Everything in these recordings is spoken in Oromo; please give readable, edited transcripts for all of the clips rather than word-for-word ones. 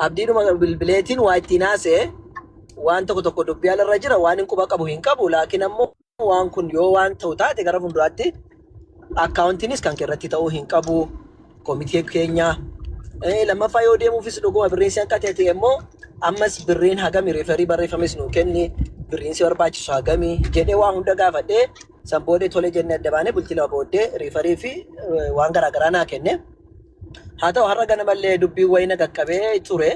Abdiidhuma bilbileetiin waa ittiin haasa'e. Waan tokko tokko dubbii alarra jira, waan hin quba qabu hin qabu, laakiin ammoo waan kun yoo waan ta'u taate gara fuulduraatti akkaawuntiinis kan irratti ta'uu hin qabu komitee keenya. Lammaffaa yoo deemuufis dhuguma birriin si hanqate ta'e immoo ammas birriin hagami, referii barreeffames nuu kenni, birriin si barbaachisu hagami jedhee waa hunda gaafadhee, san booddee tole jennee adda baanee bultii 2 booddee referii fi waan garaagaraa naa kenne. Haa ta'u, har'a ganamallee dubbiin wayii na qaqqabee ture.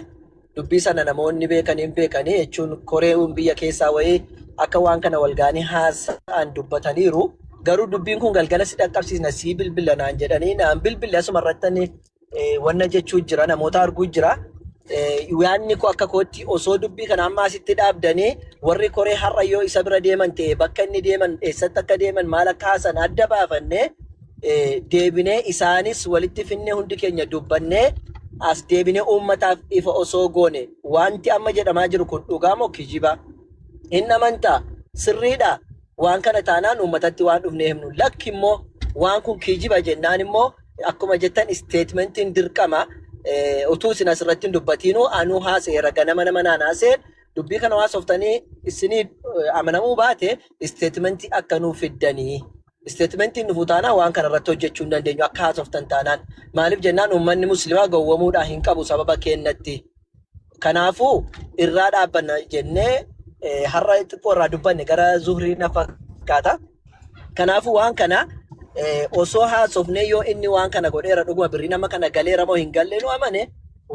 Dubbii sana namoonni beekanii hin beekanii jechuun koreen biyya keessaa wayii akka waan kana wal ga'anii haasa'an dubbataniiru. Garuu dubbiin kun galgala si dhaqqabsiisna, sii bilbila naan jedhanii naan bilbille. Asuma irratti wanna jechuu jira, namoota arguu jira. Yaadni koo akka kootti osoo dubbii kana amma asitti dhaabdanii, warri koree har'a yoo isa bira deeman ta'e, bakka inni deeman, eessatti akka deeman, maal akka haasan adda baafannee, deebinee isaanis walitti finnee, hundi keenya dubbannee, as deebinee uummataaf ifa osoo goone, wanti amma jedhamaa jiru kun dhugaa moo kijiba? Hin amantaa? Sirriidha? Waan kana taanaan uummatatti waan dhufnee himnu, lakki immoo waan kun kijiba jennaan immoo akkuma jettan statementiin dirqama. Utuu isin asirratti hin dubbatiinuu anuu haasa'eera, ganama nama naan haasa'e. Dubbii kana haasoftanii isinii amanamuu baate statementii akka nuu fiddanii. Statementiin dhufu taanaan waan kana irratti hojjechuu hin dandeenyu akka haasoftan taanaan. Maaliif jennaan, uummanni musliimaa gowwomuudhaa hin qabu sababa kennatti. Kanaafuu irraa dhaabbanna jennee har'a xiqqoo irraa dubbanne, gara zuhrii na fakkaata. Kanaafuu waan kana osoo haasofnee, yoo inni waan kana godheera, dhuguma birrii nama kana galeera moo hin galle nu amane,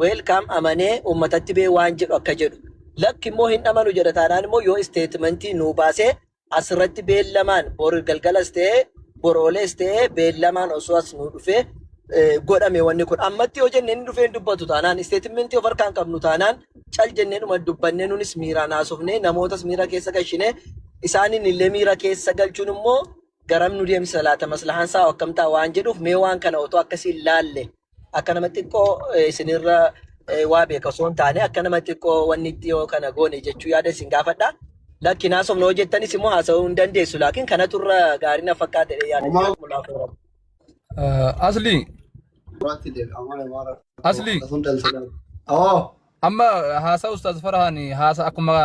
welcome, amanee uummatatti bee waan jedhu akka jedhu. Lakki immoo hin amanu jedha taanaan immoo yoo statementii nuu baasee asirratti beellamaan bor galgalas ta'ee boroolees ta'ee beellamaan osoo as nuu dhufee godhame wanni kun. Ammatti yoo jennee inni dhufee hin dubbatu taanaan, statementii of harkaan qabnu taanaan, cal jennee dhuma dubbannee, nunis miiraan haasofnee, namootas miira keessa galchinee, isaaniin illee miira keessa galchuun immoo garam nu deemsisa laata, maslahaan isaa akkam ta'a waan jedhuuf, mee waan kana otoo akkasiin laalle, akka nama xiqqoo isinirra waa beeka osoo hin taane, akka nama xiqqoo wanni itti yoo kana goone jechuu yaada isin gaafadha. Lakki naasofna hoo jettanis immoo haasa'uu hin dandeessu, laakiin kanatu irra gaarii na fakkaata jedhee yaada. Homaa Jazakumullahu khairan. Asli, asli. Amma haasaa Ustaaz Farhaan haasa akkuma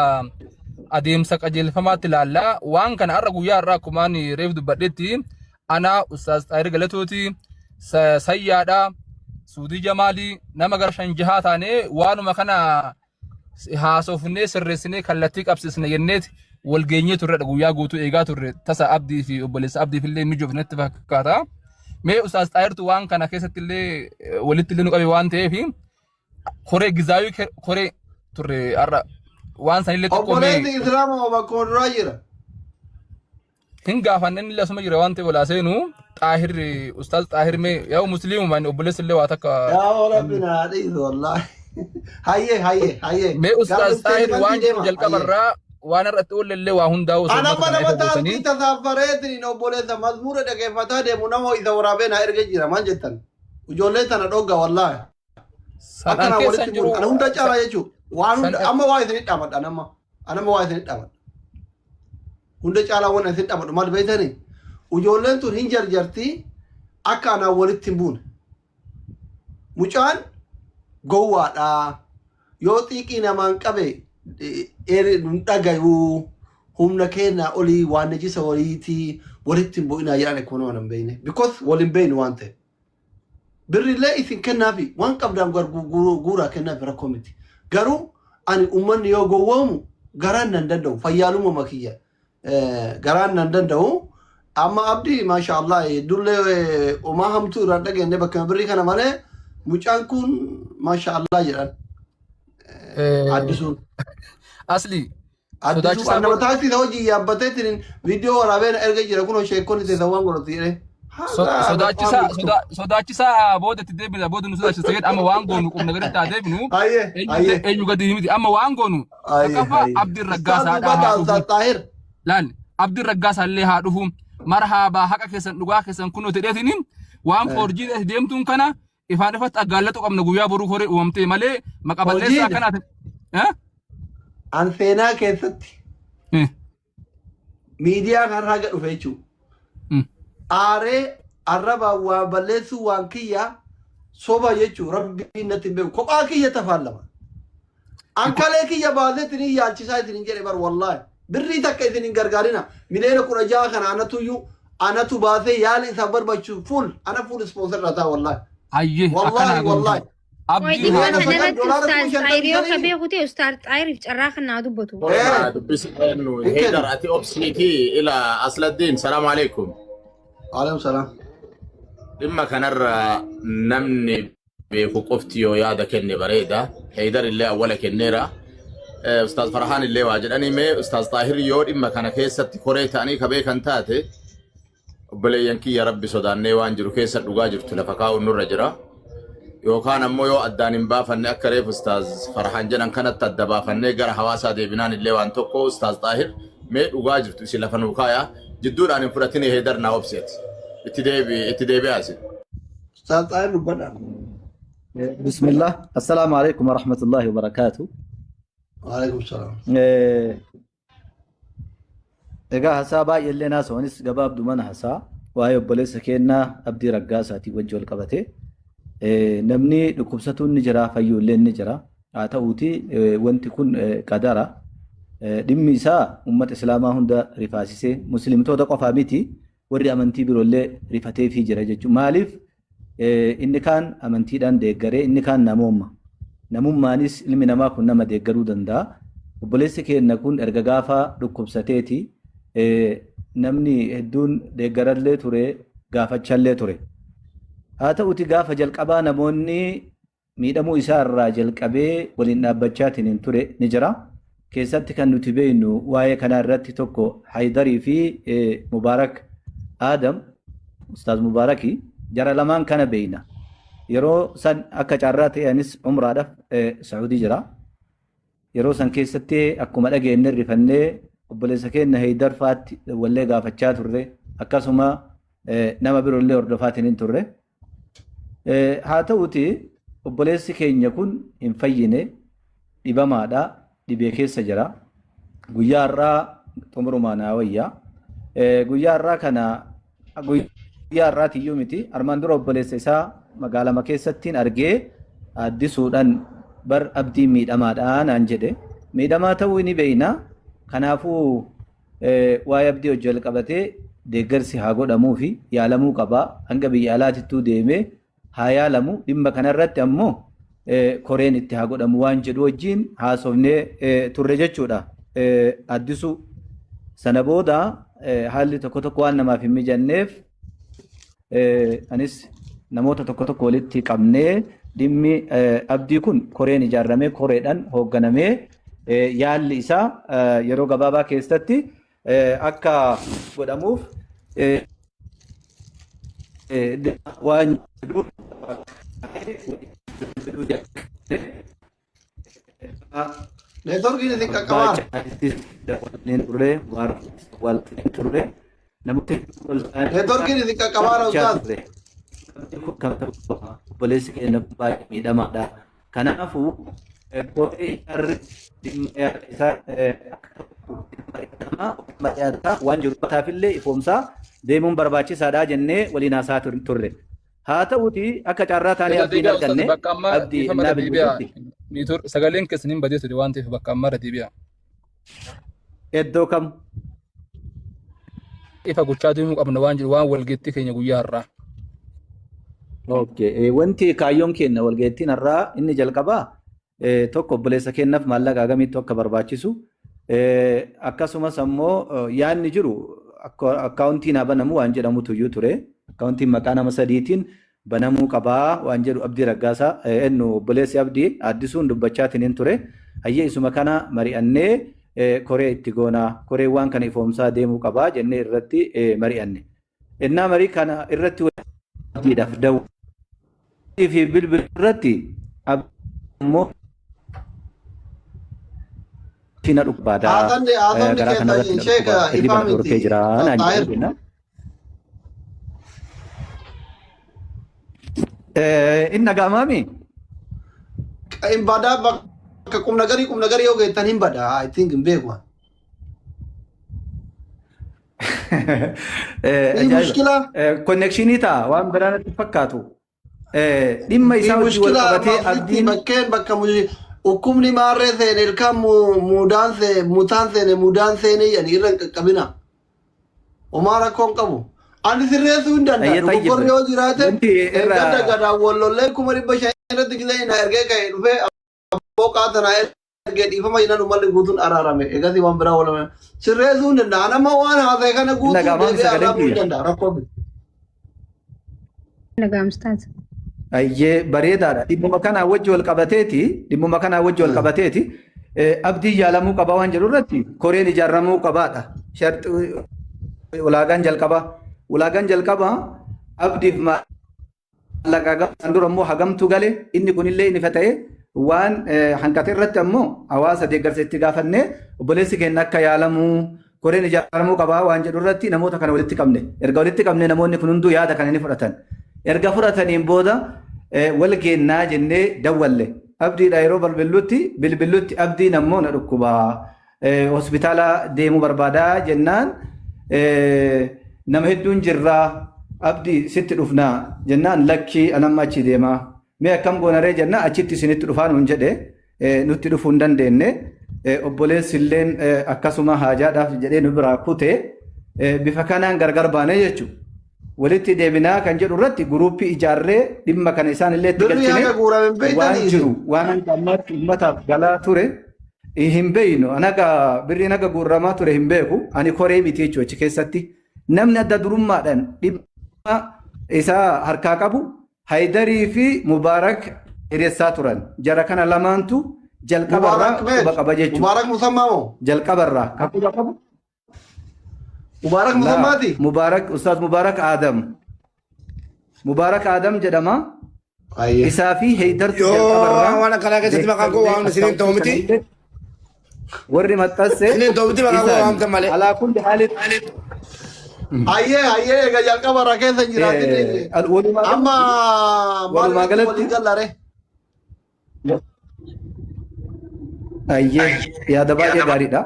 adeemsa qajeelfamaatti ilaallaa. Waan kana har'a guyyaa har'aa akkuma ani reef dubbadhetti, anaa Ustaaz Xaahir Galatooti, Sayyaadha, Suudii Jamaalii, nama gara shan jahaa taanee waanuma kana haasofnee sirreessinee kallattii qabsiisne jenneeti wal geenyee turredha. Guyyaa guutuu eegaa turre. Tasa Abdii fi obboleessa Abdiif illee mijoofnetti fakkaata. Mee Ustaaz Xaahirtu waan kana keessatti illee walitti illee nu qabe waan ta'eef, koree gizaawii koree turre har'a waan sanillee xiqqoo mee Obboleessi Islaamaa bakka duraa jira. Hin gaafanne, inni illee asuma jira waan ta'eef walaa seenu. Xaahir, Ustaaz Xaahir, mee yaa musliimuma inni obboleessi illee waa takka. Yaa Rabbi naa dhiisu wallaahi. Hayyee, hayyee, hayyee. Mee Ustaaz Xaahir Gara waan jedhu deema. jalqabarraa waan irratti oolle illee waa hundaa'u osoo Ana uummata amma kana nama ifa gootanii. taaksii tasaafareetiin obboleessa mazmuura dhaggeeffataa deemu nama isa waraabee naa erga jira, maal jettan? Ijoollee tana dhogga wallaahi. San an Akkana keessa walitti hin jiru. bu'uun ana hunda caalaa jechuudha. Waan San hunda amma waa isin dhaamadha nama. Anama waa isin dhaamadha. Hunda caalaa waan isin dhaamadhu maal beektanii? Ijoolleen tun hin jarjartii, akka anaan walitti hin buune. Mucaan gowwaadha. Yoo xiiqii namaan qabe hin dhagayuu, humna keenyaa olii waan najisa wayiitii, walitti hin bu'inaa jedhan akkuma nama hin beekne. Because wal hin beeknu waan ta'eef. Birrillee isin kennaafi, waan qabdaan guuraa kennaafi, rakkoo miti. Garuu ani uummanni yoo gowwoomu garaan nan danda'u, fayyaaluma makiyya garaan nan danda'u. Amma Abdii, maasha Allah, heddullee homaa hamtuu irraan dhageenye bakka birrii kana malee, mucaan kun maasha Allah jedhan addisuun. Asli Addisuu sodaachisaa nama booda taaksii isa hojii yaabbateetiin viidiyoo waraabee na erga jira, kunoo sheekonni teessa waan godhatu jedhee. Sodaachisaa sodaachisaa booda itti deebina, booda nu sodaachisa jedhe. Amma waan goonu qubna gaditti haa deebinu. Hayyee, eenyu hayyee. Eenyu gadi miti, amma waan goonu Hayyee, takkaffaa hayyee. Abdiin Raggaasaadhaa haa Ustaaz dhufu. Ustaaz Xaahir. Laal, Abdiin Raggaasaa illee haa dhufu. Marhaabaa, haqa keessan, dhugaa keessan kunoo jedheetiin waan foorjii deemtuun kana ifaan ifatti aggaallatu qabna guyyaa boruu koree uumamtee malee maqa balleessaa Hojiin akkanaatiin. Eh? An seenaa keessatti miidiyaa kanarraa haga dhufe jechuudha. Aaree arrabaan waa balleessuu waan kiyya Soba jechuu rabbiin natti hin beeku. Kophaa kiyya tafaallama. Ankalee kiyya baasee isin yaalchisaa isin jedhe bar wallaahi. Birrii takka isin hin gargaarina. Miliyoona 16 kana anatuyyuu anatu baasee yaala isaaf barbaachisu full ana full sponsor irraa ta'a wallaahi. Hayyee akkana Wallaahi haa goonu. wallaahi. Abdii Wayi dhimma haa Miliyoona kana sagal irratti doolaara kuma Ustaaz shantamii Xaayir yoo ka shanii. beeku ta'e Ustaaz Xaayiriif carraa kan naa dubbatu. Eh, Dubbisi eenyu hin Heydar kennu. ati obsiiti ila Asladdiin salaamu alaikum. Alaikum salaam. Dhimma kanarra namni beeku qofti yoo yaada kenne bareeda. Heydar illee awwala kenneera. Ustaaz Farhaan illee waa jedhanii mee Ustaaz Xaahir yoo dhimma kana keessatti koree ta'anii ka beekan taate obboleeyyan kiyya rabbi sodaannee waan jiru keessa dhugaa jirtu lafa kaa'uun nurra jira. Yookaan ammoo yoo addaan hin baafanne akka reef Ustaaz Farhaan jedhan kanatti adda baafannee gara hawaasaa deebinaan illee waan tokko Ustaaz Xaahir mee dhugaa jirtu isin lafa nuu kaayaa jidduudhaan hin fudhatini Heydar naa obseeti. Itti deebi itti deebi'aa isin. Ustaaz Xaahir dubbadha. بسم الله السلام عليكم ورحمة الله وبركاته. Waalaikum salaam. Egaa hasaa baay'eellee naasa'uunis gabaabduu mana hasaa waa'ee obboleessa keenyaa Abdii Raggaasaatiin wajji wal qabate. Namni dhukkubsatuun ni jira, fayyuullee ni jira. Haa ta'uuti wanti kun qadara. Dhimmi isaa uummata Islaamaa hunda rifaasisee muslimtoota qofaa miti warri amantii biroollee rifateefii jira jechuudha. Maaliif inni kaan amantiidhaan deeggaree inni kaan namooma. Namummaanis ilmi namaa kun nama deeggaruu danda'a. Obboleessi keenya kun erga gaafa dhukkubsateeti namni hedduun deeggarallee ture gaafachallee ture. Haa ta'uti gaafa jalqabaa namoonni miidhamuu isaa irraa jalqabee waliin dhaabbachaatiin hin ture ni jira. Keessatti kan nuti beeknu waa'ee kanaa irratti tokko Haydarii fi Mubaarak Adam, Ustaaz Mubaarakii jara lamaan kana beekna. Yeroo san akka carraa ta'e anis umraadhaaf Saa'udii jira. Yeroo san keessatti akkuma dhageenye rifannee obboleessa keenya Haydar fa'aatti wallee gaafachaa turre akkasuma nama biroollee hordofaatiin hin turre. Haa ta'uti obboleessi keenya kun hin fayyine dhibamaadha dhibee keessa jira. Guyyaa har'aa xumurumaa naa wayya. Guyyaa har'aa kana guyyaa har'aatiyyuu miti armaan dura obboleessa isaa magaalama keessattiin argee addisuudhaan bar abdii miidhamaadha naan jedhe. Miidhamaa ta'uu ni beekna. Kanaafuu waa'ee abdii hojii wal qabatee deeggarsi haa godhamuu fi yaalamuu qaba. Hanga biyya alaatittuu deemee haa yaalamu. Dhimma kanarratti ammoo koreen itti haa godhamu waan jedhu wajjin haasofnee turre jechuudha. Addisuu sana booda haalli tokko tokko waan namaaf hin mijanneef anis namoota tokko tokko walitti qabnee dhimmi abdii kun koreen ijaarramee koreedhaan hoogganamee yaalli isaa yeroo gabaabaa keessatti akka godhamuuf waan jedhu Neetworkiin isin qaqqabaa. Turre wal turre namoota Neetworkiin isin qaqqabaa ustaaz. Obboleessi keenya baay'ee miidhamaadha. Kanaafuu kophee ijaarri dhimma isaa akka waan jiru taafillee ifoomsaa deemuun barbaachisaadha jennee waliin haasaa turre. Haa ta'uti akka carraa taanee Irra abdiin deebi'aa ustaaz arganne bakka ammaa abdii dhiifama innaa irra deebi'aa. bilbilutti Sagaleen keessan hin badee ture waan ta'eef bakka ammaa irra deebi'aa. Iddoo kam? Ifa gochaa deemuu qabna waan jiru waan walgeettii keenya guyyaa har'aa. Okay. Wanti kaayyoon keenya walgeettiin har'aa inni jalqabaa tokko obboleessa keenyaaf maallaqa hagamiitu akka barbaachisu akkasumas ammoo yaadni jiru akkaawuntiin haa banamu waan jedhamutu iyyuu ture. Akkaawuntiin maqaa nama sadiitiin banamuu qabaa waan jedhu Abdii Raggaasaa ennu obboleessi Abdii addisuun dubbachaatiin hin ture. Hayyee isuma kana mari'annee koree itti goonaa koreen waan kana ifoomsaa deemuu qabaa jennee irratti mari'anne. Innaa marii kana irratti abdiidhaaf dawwii fi bilbila irratti ammoo na dhukkubaadha. Haasofni haasofni Garaa kanarratti keessan na sheeka dhukkuba hirriba ifaa na dhorkee miti. jira naan Xaahir. jedhe jenna. Inni dhaga'amaami? Hin badaa bakka qubna garii qubna garii yoo geettan hin badaa. I think hin beeku. Ni Ajaa'iba. mushkila. Konnekshinii ta'a waan biraa natti fakkaatu. Dhimma Fi isaa wajjin wal mushkila qabatee armaan olitti abdiin bakkeen bakka dhukkubni maarree seene ilkaan muudaan seene mutaan seene muudaan seene jedhanii irra hin qaqqabina. Homaa rakkoo hin qabu. Ani sirreessuu hin danda'a. Ayya Dogoggorri tayyib. yoo jiraate Wanti irra gadda gadaan wal lollee 500,000 irratti gisee na ergee ka'e dhufee abboo qaata na ergee dhiifama jennaan uummanni guutuun araarame. Egasii waan biraa walame. Sirreessuu hin danda'a. Nama waan haasa'e kana guutuu Nagaamaa deebi'ee sagaleen arraabuu hin kiyya. danda'a. Rakkoo miti. Nagaamstaas. Ayyee bareedaadha. Dhimmuma kanaa wajji wal qabateeti. Dhimmuma kanaa wajji wal qabateeti. Abdiin yaalamuu qaba waan jedhu irratti koreen ijaaramuu qabaadha. Sharxi ulaagaan jalqabaa. Ulaagaan jalqabaa abdiif maallaqa gahaan dura immoo hagamtu gale inni kunillee inni ta'e waan hanqate irratti ammoo hawaasa deeggarsa itti gaafannee obboleessi keenya akka yaalamuu koreen ijaaramuu qabaa waan jedhu irratti namoota kana walitti qabne. Erga walitti qabne namoonni kun hunduu yaada kana ni fudhatan. Erga fudhataniin booda wal geennaa jennee dawwalle. Abdiidha yeroo bilbillutti abdiin ammoo na dhukkubaa. Hospitaala deemuu barbaadaa jennaan nama hedduun jirraa abdii sitti dhufnaa jennaan lakkii anamma achi deemaa. Mee akkam goonaree jennaan achitti isinitti dhufaa nuun jedhe nutti dhufuu hin dandeenye. Obboleessi illeen akkasuma haajaadhaaf jedhee nu biraa kute bifa kanaan gargar baane jechuudha. Walitti deebinaa kan jedhu irratti guruuppii ijaarree dhimma kana isaan illee itti Birrii galchine haga guurame hin waan beektanii jiru isin. waan hanga ammaatti uummataaf galaa ture hin beeynu. Anaga birriin haga guurramaa ture hin beeku. Ani koree miti jechuudha achi keessatti. Namni adda durummaadhaan dhimma isaa harkaa qabu Haydarii fi Mubaarak hiriirsaa turan. Jara kana lamaantu jalqabarraa Mubaarak quba meet? qaba jechuudha. Mubaarak Musammaa moo? Jalqabarraa kan quba qabu Mubaarak laa Musammaati? Mubaarak Ustaaz Mubaarak Adam. Mubaarak Adam jedhama. Ayyee. Isaa fi Haydartu Yoo jalqabarraa waan akkanaa keessatti maqaan koo deeggartee waamne isiniin ta'u akkaawuntii miti. sanallee warri maxxanse Isiniin ta'u miti maqaan koo isaani. waamtan malee. Alaa kulli haali Ayyee ayyee egaa jalqaba irraa keessa hin jiraatin. walumaa Amma galatti maal walumaa irratti galatti walii gallare? Ayyee yaada baay'ee gaariidha.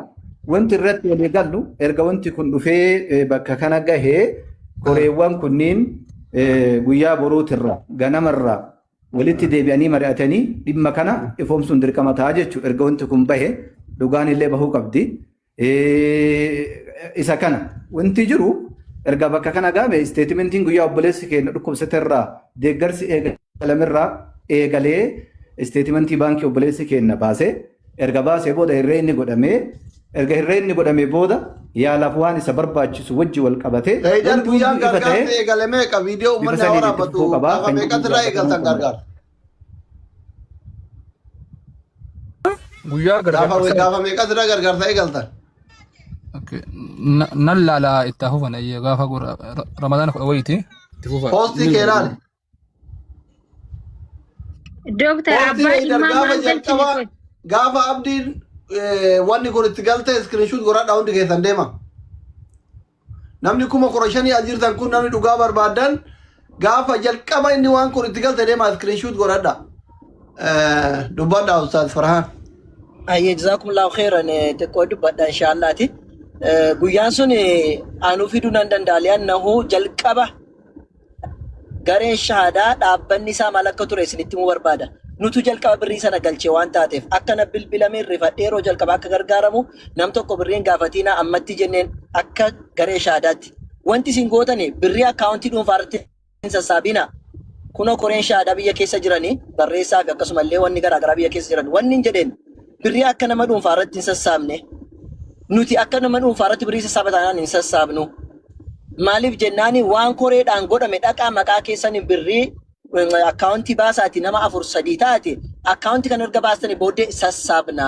Wanti irratti walii gallu erga wanti kun dhufee bakka kana gahee koreewwan kunniin guyyaa boruutirra ganamarraa walitti deebi'anii mari'atanii dhimma kana ifoomsuun dirqama ta'a jechuudha. Erga wanti kun bahe dhugaan illee bahuu qabdi. Isa kana wanti jiru erga bakka kana gaame isteetimentiin guyyaa obboleessi keenya dhukkubsaterraa deeggarsi eegalamerraa eegalee isteetimentii baankii obboleessi keenya baasee erga baasee booda hirree inni godhamee erga hirree inni godhamee booda yaalaaf waan isa barbaachisu wajji wal qabatee Heydar wanti guyyaan hunduu ifa gargaarsa ta'ee eegale meeqa viidiyoo bifa uummanni haa saniin itti waraabatu fufuu qabaa gaafa kan jedhu meeqatti irraa gaafatamuu eegaltan qabna. gargaarsa? Guyyaa Gaafa gargaarsa. gaafa meeqatti irraa gargaarsa eegaltan? Okay. Nan laala itti hafufan ayyee gaafa Ramadaana 10 wayiiti itti fufa. Poostii kee ilaali. Dooktar Poostii abbaa Heydar dhimmaa gaafa maal galchine jalqaba qoy. gaafa abdiin wanni kun itti galte iskiriinshuut godhadhaa hundi keessan deema. Namni 15,000 as jirtan kun namni dhugaa barbaadan gaafa jalqaba inni waan kun itti galte deema iskiriinshuut godhadha. Dubbadhaa Ustaaz Farhaan. Ayyee jazaakumullahu khairan xiqqoo dubbadha inshaallaati. Guyyaan sun anuu fiduu nan danda'a li'annahu jalqaba gareen shahaadaa dhaabbanni isaa maal akka ture isinitti himuu barbaada. Nutu jalqaba birrii sana galchee waan taateef akka na bilbilamee rifadhee yeroo jalqaba akka gargaaramu nam tokko birriin gaafatiinaa ammatti jenneen akka garee shahaadaatti. Wanti isin gootani birrii akkaawuntii dhuunfaa irratti hin sassaabina. Kunoo koreen shahaadaa biyya keessa jiranii barreessaa fi akkasumallee wanni garaagaraa biyya keessa jiran wanni hin jedheen birrii akka nama dhuunfaa irratti hin sassaabne nuti akka nama dhuunfaa irratti birrii sassaaba taanaan hin sassaabnu. Maaliif jennaani waan koreedhaan godhame dhaqaa maqaa keessanii birrii akkaawuntii baasaati nama afur sadii taate akkaawuntii kan erga baastanii booddee sassaabna.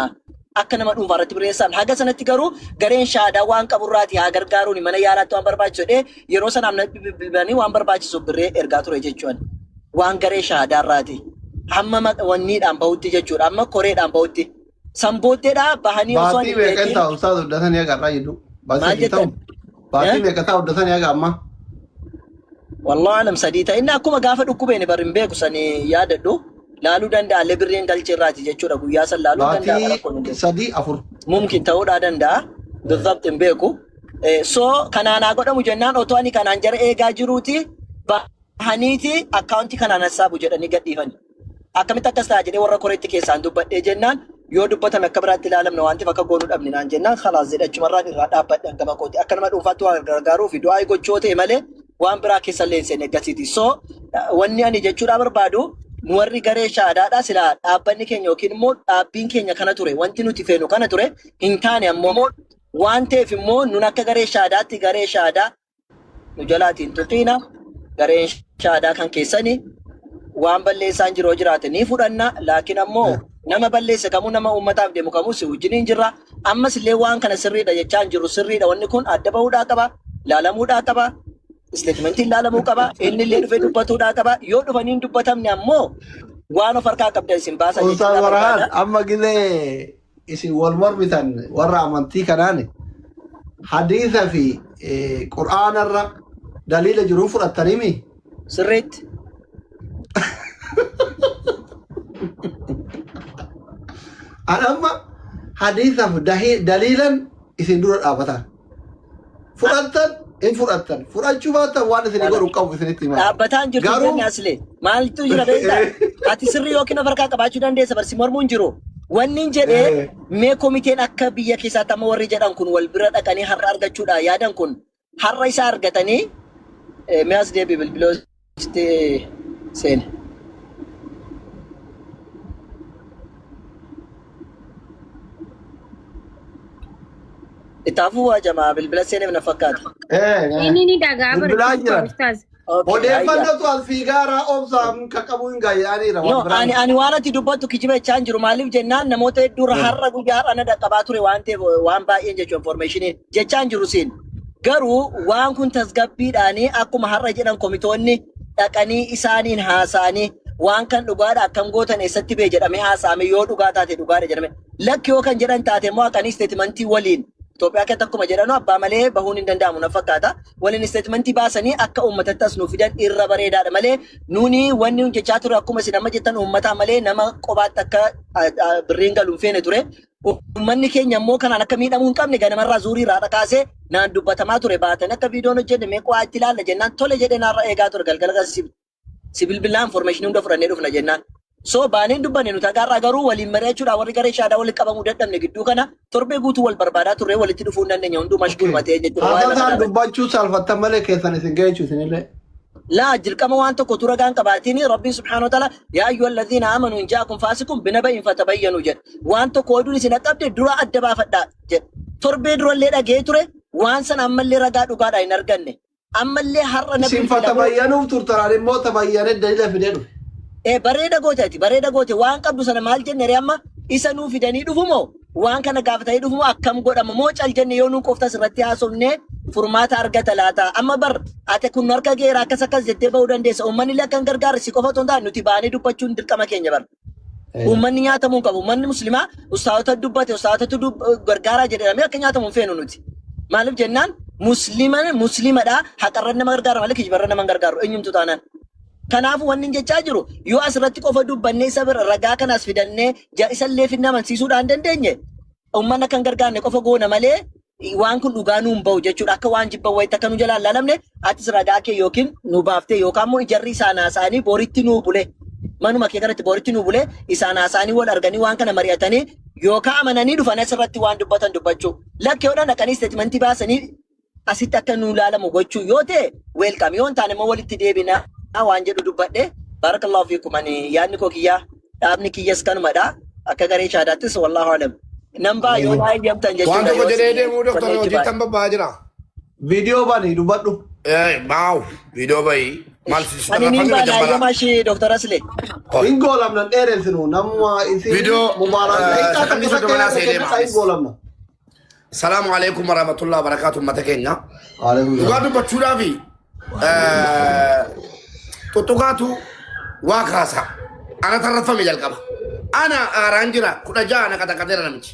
Akka nama dhuunfaa irratti birrii sassaabna. Haga sanatti garuu gareen shahaadaa waan qaburraati haa gargaaruun mana yaalaatti waan barbaachisu jedhee yeroo sanaaf na bilbilanii waan barbaachisu birree ergaa ture jechuudha. Waan garee shahaadaa irraati. Hamma wanniidhaan bahutti jechuudha. Amma koreedhaan bahutti. San booddeedhaa bahanii osoo Baatii hin meeqa beekin ta'a Ustaaz hojjetanii haga irraa jiru? Baatii maal sadii ta'u? jettan? Baatii meeqa ta'a hojjetanii haga ammaa? Wallahu alam sadii ta'e inni akkuma gaafa dhukkubeen bar hin beeku sani yaadadhu laaluu danda'a illee birriin galchee irraati jechuudha guyyaa san laaluu danda'a Baatii rakkoon hin jiru. sadii afur. Mumkin ta'uudhaa danda'a بالضبط hin beeku. So kanaan haa godhamu jennaan otoo ani kanaan jara eegaa jiruuti. Bahaniiti akkaawuntii kanaan hassaabu jedhanii gadhiifani. Akkamitti akkas ta'a jedhee warra koreetti keessaan dubbadhee jennaan yoo dubbatame akka biraatti ilaalamna waan ta'eef akka goonuu dhabne naan jennaan khalaas jedhe achumarraan irraa dhaabbadhe hangama kooti. Akka nama dhuunfaatti waa gargaaruu fi du'aa gochoo ta'e malee waan biraa keessa illee hin seenne akkasiiti. So wanni ani jechuudhaa barbaadu nu warri garee shaadaadhaa silaa dhaabbanni keenya yookiin immoo dhaabbiin keenya kana ture wanti nuti feenu kana ture hin taane ammoo waan ta'eef immoo nun akka garee shaadaatti garee shaadaa nu jalaatiin hin tuqiina gareen shaadaa kan keessani waan balleessaan jiru yoo jiraate ni fudhanna laakiin ammoo nama balleesse kamuu nama uummataaf deemu kamuu si wajjin hin jirra ammas illee waan kana sirriidha jechaa hin jiru sirriidha wanni kun adda bahuudhaa qaba laalamuudhaa qaba isteetimentiin laalamuu qaba inni illee dhufee dubbatuudhaa qaba yoo dhufanii hin dubbatamne ammoo waan of harkaa qabdan isin baasa Ustaaz jechuudhaa Farhaan barbaada. amma gizee isin wal mormitan warra amantii kanaan hadiisa fi qur'aanarra daliila jiru fudhattaniimi. Sirriitti. An amma hadiisaaf daliilan isin dura dhaabatan. Fudhattan hin fudhattan. Fudhachuu baattan waan isin godhu hin qabu isinitti himaa. Dhaabbataan jirtu Garuu jenne asli. Maaltu jira beektaa? Ati sirrii yookiin of harkaa qabaachuu dandeessa barsi mormuun jiru. Wanni hin jedhee mee komiteen akka biyya keessaatti amma warri jedhan kun wal bira dhaqanii har'a argachuudha yaadan kun har'a isa argatanii mee as deebi bilbiloo sitti seene. Itti hafuu waa jamaa bilbila seeneef na fakkaata. Inni ni dhagaa Bilbilaa bara jiran. ustaaz. Okay, hayya. Odeeffannootu as fiigaaraa obsaan ka qabu hin gaayyaaniira No, waan biraa ani miti. ani waan ati dubbattu kijiba jechaa hin jiru. Maaliif jennaan namoota hedduurra har'a guyyaa har'a na dhaqqabaa ture waan ta'eef waan baay'een jechuun information jechaa hin jiru siin. Garuu waan kun tasgabbiidhaanii akkuma har'a jedhan komitoonni dhaqanii isaaniin haasa'anii waan kan dhugaadha akkam gootan eessatti bee jedhamee haasa'ame yoo dhugaa taate dhugaadha jedhame. Lakki yoo kan jedhan taate immoo haqanii isteetimantii waliin Itoophiyaa keessatti akkuma jedhanu abbaa malee bahuun hin danda'amu na fakkaata. Waliin isteetimantii baasanii akka uummatatti as nuu fidan irra bareedaadha malee nuni wanni nun jechaa ture akkuma isin amma jettan uummataa malee nama qobaatti akka birriin galu hin feene ture. Uummanni keenya immoo kanaan akka miidhamuu hin qabne ganamarraa zuurii irraa kaasee naan dubbatamaa ture baatanii akka viidiyoon hojjenne mee qo'aa itti ilaalla jennaan tole jedhee naarra eegaa ture galgala kan si bilbilaa information hunda fudhannee dhufna jennaan. So baaneen dubbanne nuti hagaarraa garuu waliin mari'achuudhaan warri garee shaadaa walitti qabamuu dadhabne gidduu kana torbee guutuu wal barbaadaa turre walitti dhufuu hin dandeenye hunduu mashguul matee jechuudha waa'ee Haasasaan kanaa irratti. dubbachuu saalfattan malee keessan isin ga'e jechuun isinillee. Laa dirqama waan tokko utuu ragaan qabaatiin Rabbiin subhaanahu wa ta'ala yaa ayyuhal ladhiina aamanu in ja'akum faasiqun binaba'in fatabayyanu jedha. Waan tokko oduun isin dhaqqabde dura adda baafadhaa jedha. Torbee durallee dhaga'ee ture waan sana ammallee ragaa dhugaadhaa hin arganne. Ammallee har'a na Isin bilbilamee fatabayyanuuf turtan ani immoo tabayyanee daliila fidee dhufe. Bareeda goote ati bareeda goote waan qabdu sana maal jenne ree amma isa nuu fidanii dhufu moo waan kana gaafatanii dhufu moo akkam godhama moo cal jenne yoo nuu qoftas irratti haasofne furmaata argata laata amma bar ati kun nu harka geera akkas akkas jettee bahuu dandeessa uummanni illee akka hin gargaarre si qofa otoo hin taane nuti baanee dubbachuun dirqama keenya bar uummanni nyaatamuu hin qabu uummanni muslimaa ustaazota dubbate ustaazotatu gargaaraa jedhamee akka nyaatamu hin feenu nuti maaliif jennaan muslima muslimadha haqarra nama gargaara malee kijibarra nama hin gargaaru eenyumtu taanaan Kanaafuu wanni inni jechaa jiru yoo asirratti qofa dubbannee isa bira ragaa kanas fidannee isallee fidnee amansiisuudhaan dandeenye uummanni akka hin gargaarne qofa goona malee waan kun dhugaa nuun bahu jechuudha. Akka waan jibban wayitti akka nu jalaan laalamne atis ragaa kee yookiin nu baaftee yookaan immoo ijarri isaan haasa'anii boritti nuu bule manuma kee kanatti boritti nuu bule isaan haasa'anii wal arganii waan kana mari'atanii yookaan amananii dhufan asirratti waan dubbatan dubbachuu. Lakki yoo dhaqanii isteetimentii baasanii asitti akka nuu laalamu gochuu yoo ta'e welcome yoo hin taane immoo walitti deebina waan jedhu dubbadhe barakallahu fiikum ani yaadni koo kiyyaa dhaabni kiyyas kanumadha akka garee shaadaattis wallahu alam nan ba'a yoo naa eeyyamtan Waan jechuudha tokko yoo jedhee isin deemuu doktor kolleejji hojii baay'ee. tan babba'aa jira. Viidiyoo bani dubbadhu. Maaw viidiyoo bayi maal si Ani niin tarraafamee ba'a naa jabbala. eeyyamaa ishee Dr. Asle. Hin goolamna hin dheeressinu namuma isin Viidiyoo mubaarak daqiiqaa takka sakandii takka 30 yaada seenee kennadhaa hin maanis. goolamna. Salaamu alaikum warahmatullahi wabarakatuh ummata keenya. Waalaikum Dhugaa salaam. dubbachuudhaafi tuttuqaatu waa kaasa. Ana tarraffame jalqaba. Ana aaraan jira 16 na qaxaqateera namichi.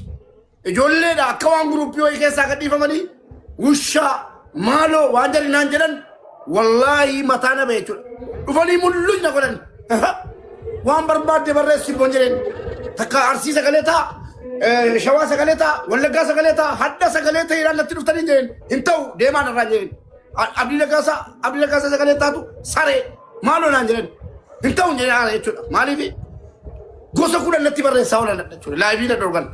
Ijoolleedha akka waan guruppii wayii keessaa gadhiifamanii wushaa maaloo waan jedhan naan jedhan wallaahi mataa na ba'e jechuudha. Dhufanii mulluñ na godhan. Waan barbaadde barreessi boon jedheen. Takka arsii sagalee ta'a, shawaa sagalee ta'a, wallaggaa sagalee ta'a, hadda sagalee ta'eedhaan natti dhuftanii jedheen. Hin ta'u deemaan irraa jedheen. Abdii Raggaasaa Abdii Raggaasaa sagalee taatu saree. Maaloo naan jedhan hin ta'u hin jedhan jechuudha. Maaliif gosa kudhan natti barreessaa oolan jechuudha. Laayivii na dhorgan.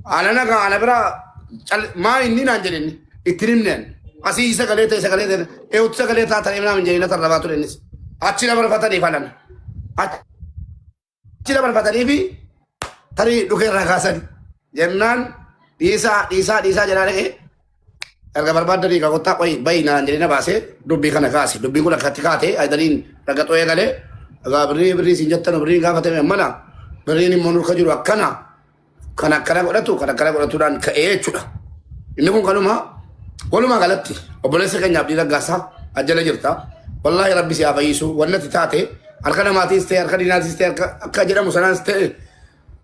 Ana nagaa ana biraa maa inni naan jedhe inni itti himne ani. Asii sagalee ta'e sagalee ta'e eewwatu sagalee taatan naan hin jedhin na tarrabaa ture innis. Achi na barfataniif alan. Achi na barfatanii fi tarii dhukee irraa kaasani. Jennaan dhiisaa dhiisaa dhiisaa jedhaa dhaqee erga barbaaddanii ka kottaa qoyi bayi naan jedhee na baasee dubbii kana kaase. Dubbiin kun akkatti kaate ayidaniin ragaxoo eegalee egaa birrii birrii isin jettan birriin gaafatame mana birriin immoo nurka jiru akkana kan akkana godhatu kan akkana godhatuudhaan ka'ee jechuudha. Inni kun kanuma walumaa galatti obboleessa keenya Abdii Raggaasaa ajjala jirta. Wallaahi rabbi si haa fayyisu wannati taate harka namaatiis ta'e harka diinaatiis ta'e harka akka jedhamu sanaas ta'e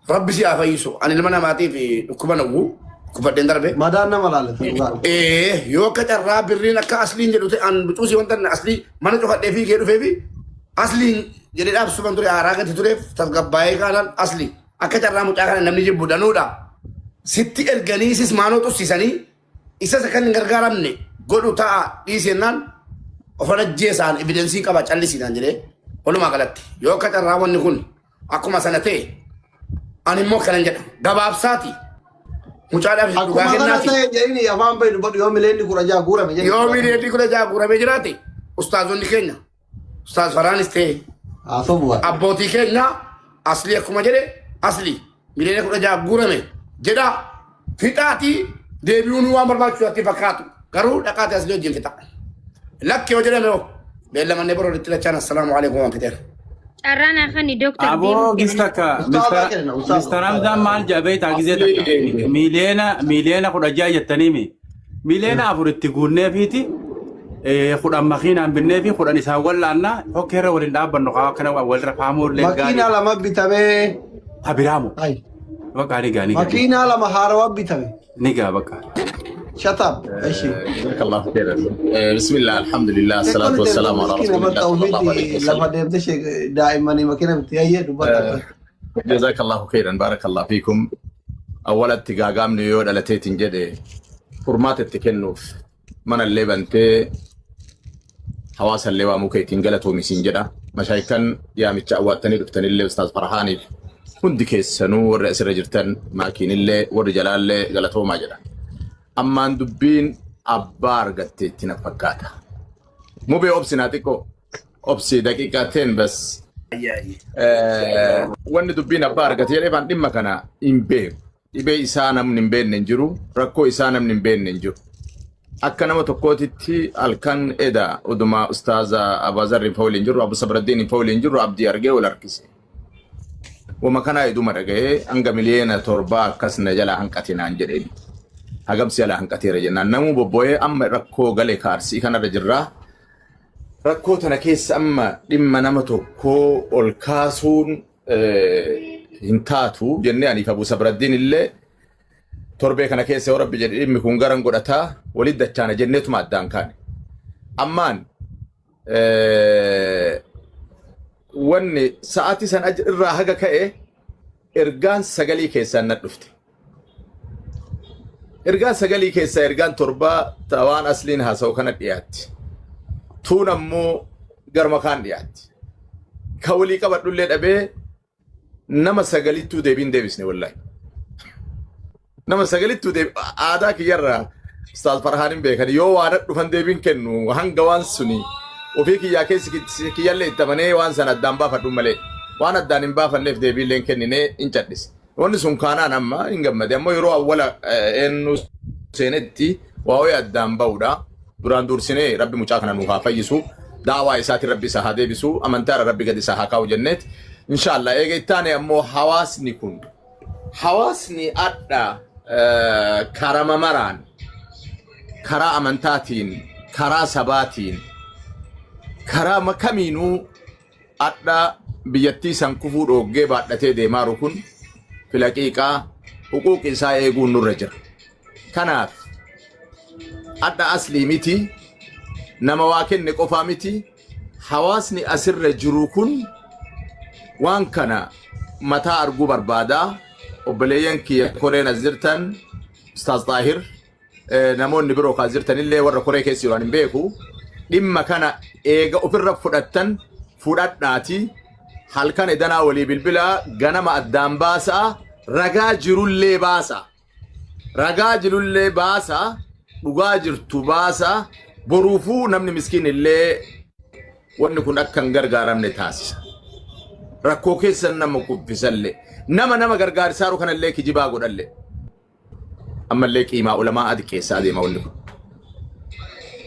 rabbi si haa fayyisu. Ani ilma namaatiif dhukkuba nawwu dhukkubadheen darbe. Madaan nama laalata dhugaa. Ee yoo akka carraa birriin akka asliin jedhu ta'e an bicuusii wanta aslii mana cufadhee fiigee dhufee fi asliin jedhee dhaabsuman ture aaraa gati tureef tasgabbaa'ee kaanaan aslii. Akka carraa mucaa kana namni jibbu danuudha. Sitti erganii sis maanoo xussisanii isas akka hin gargaaramne godhu ta'a dhiisennaan ofan ajjeesaan evidensii qaba callisiinaan jedhee walumaa galatti yoo akka carraa wanni kun akkuma sana ta'e ani immoo kanan jedha gabaabsaati mucaadhaaf dhugaa Akkuma kana kennaati. ta'e jedhini afaan bahi dubbadhu yoo mileenni 16 guurame jedhi. Yoo miliyoonii 16 guuramee jiraate ustaazonni keenya Ustaaz Faraanis ta'e Haasoo bu'aa. abbootii keenya aslii akkuma jedhe aslii miliyoona 16 guurame jedha fixaatii deebi'uun waan barbaachisu natti fakkaatu garuu dhaqaati aslii wajjin fixa. Lakki yoo jedhame hoo beellamannee boroo itti lachaan assalaamu alaikum waan fixeera. Carraan hafani dooktar Aboo deemuuf gis jedhan. takka Ustaazaa kenna ustaaza. Mr. Hamzaan maal jedha beektaa gizee takka Asli miiliyoona miiliyoona 16 jettaniimi Miliyoona 4 itti guunneefiiti 10 makiinaan binneefi 10 isaan wal'aanna hokkeerra waliin dhaabbannu kaa akkana walirra faamuu illee Makiinaa gaarii. lama bitamee. Ta biraamu. Ay. Bakka ni gaa ni gaa. Makiinaa lama haarawaa bitame. Ni gaa bakka. Shut up. Eshi. Jazakallahu khairan. Bismillah, alhamdulillah, Sheekonni assalatu deemte wassalamu ala miskiina rasulillah bakka sallallahu alayhi ofiitti lafa wasallam. deemte daa'immanii makiina bitti hayyee dubbata. Jazakallahu khairan, barakallahu fiikum. Awwalatti gaagaamni yoo dhalateetiin jedhe furmaata itti kennuuf mana illee bantee hawaasa illee waamuu keetiin galatoomi siin jedha. Mashaayikan yaamicha awwaattanii dhuftanillee Ustaaz Farhaaniif hundi keessanuu warri asirra jirtan maakiinillee warri jalaallee galatoomaa jedha. Ammaan dubbiin abbaa argatteetti na fakkaata. Mubee obsi naa xiqqoo. Obsi daqiiqaa 10 bas. Wanni dubbiin abbaa argate jedhee baan dhimma kana hin beeku. Dhibee isaa namni hin beekne hin jiru. Rakkoo isaa namni hin beekne hin jiru. Akka nama tokkootitti halkan eda oduma ustaaza Abaazarri hin waliin jirru, Abu Sabraddiin hin waliin jirru abdii argee wal harkise. Wama kanaa eduma dhaga'ee hanga miliyoona 7 akkas na jala hanqate naan jedheen. Hagamsi jala hanqateera jennaan namuu bobbo'ee amma rakkoo gale kaarsii kanarra jirraa. Rakkoo tana keessa amma dhimma nama tokkoo ol kaasuun hin taatu jennee aniif Abu Sabraddiin illee torbee kana keessa yoo rabbi jedhe dhimmi kun garan godhataa walitti dachaana jenneetuma addaan kaane. Ammaan wanni sa'aatii san irraa haga ka'e ergaan sagalii keessaan na dhufte. Ergaa sagalii keessaa ergaan torbaa ta waan asliin haasa'u kana dhiyaatti. Tuun ammoo garuma kaan dhiyaatti. Ka walii qabadhullee dhabee nama sagalittuu deebiin deebisne wallaahi. Nama sagalittuu deebi aadaa kiyyarraa Ustaaz Farhaan hin beekan yoo waan dhufan deebiin kennu hanga waan suni ofii kiyyaa keessi kiyyallee itti amanee waan sana addaan baafadhu malee waan addaan hin baafanneef deebiillee hin kenninee hin cadhise. Wanni sun kaanaan amma hin gammade. Ammoo yeroo awwala eenyu seenetti waa'ee addaan ba'uudha. Duraan dursinee rabbi mucaa kana nuuf haa fayyisu. Daawaa isaatiin rabbi isa haa deebisu. Amantaarra rabbi gadi isa haa kaa'u jenneet. Inshaallah eega ittaane ammoo hawaasni kun hawaasni adha karama maraan karaa amantaatiin karaa sabaatiin karaa kamiinuu Adha biyyattii san kufuu dhooggee baadhatee deemaaru kun filaqiiqaa huquuqi isaa eeguun nurra jira. Kanaaf adha aslii miti nama waa kenne qofaa miti hawaasni asirra jiru kun waan kana mataa arguu barbaada. Obboleeyyan kiyya koreen as jirtan Ustaaz Xaahir namoonni biroo kaas jirtanillee warra koree keessa jiran hin beeku. Dhimma kana eega ofirra fudhattan Fudhadhaati halkan edanaa walii bilbilaa ganama addaan baasaa ragaa jirullee baasaa. Ragaa jirullee baasaa dhugaa jirtu baasaa boruufuu namni miskiin illee wanni kun akka hin gargaaramne taasisa. Rakkoo keessa nama kuffisallee nama nama gargaarsaaru kanallee kijibaa godhallee. Ammallee qiimaa ulamaa xiqqeessaa adeema wanni kun.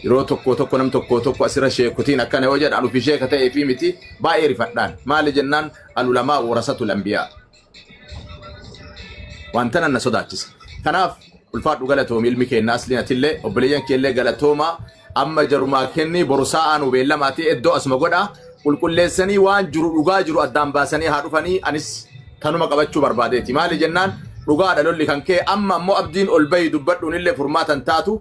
Yeroo tokko tokko nam tokko tokko asirra sheekotiin akkana yoo jedhan ofii sheeka ta'ee fi miti baay'ee rifadhaan. Maali jennaan alulamaa warasatul anbiyaa. Wanta nan na sodaachisa. Kanaaf ulfaadhu galatoomi ilmi keenna asliin atillee obboleeyyan keellee galatooma amma jarumaa kenni boru saa'aa nu beellamaati iddoo asuma godha qulqulleessanii waan jiru dhugaa jiru addaan baasanii haa dhufanii anis tanuma qabachuu barbaadeeti maali jennaan dhugaadha lolli kan kee amma ammoo abdiin ol bahi dubbadhuun illee furmaata hin taatu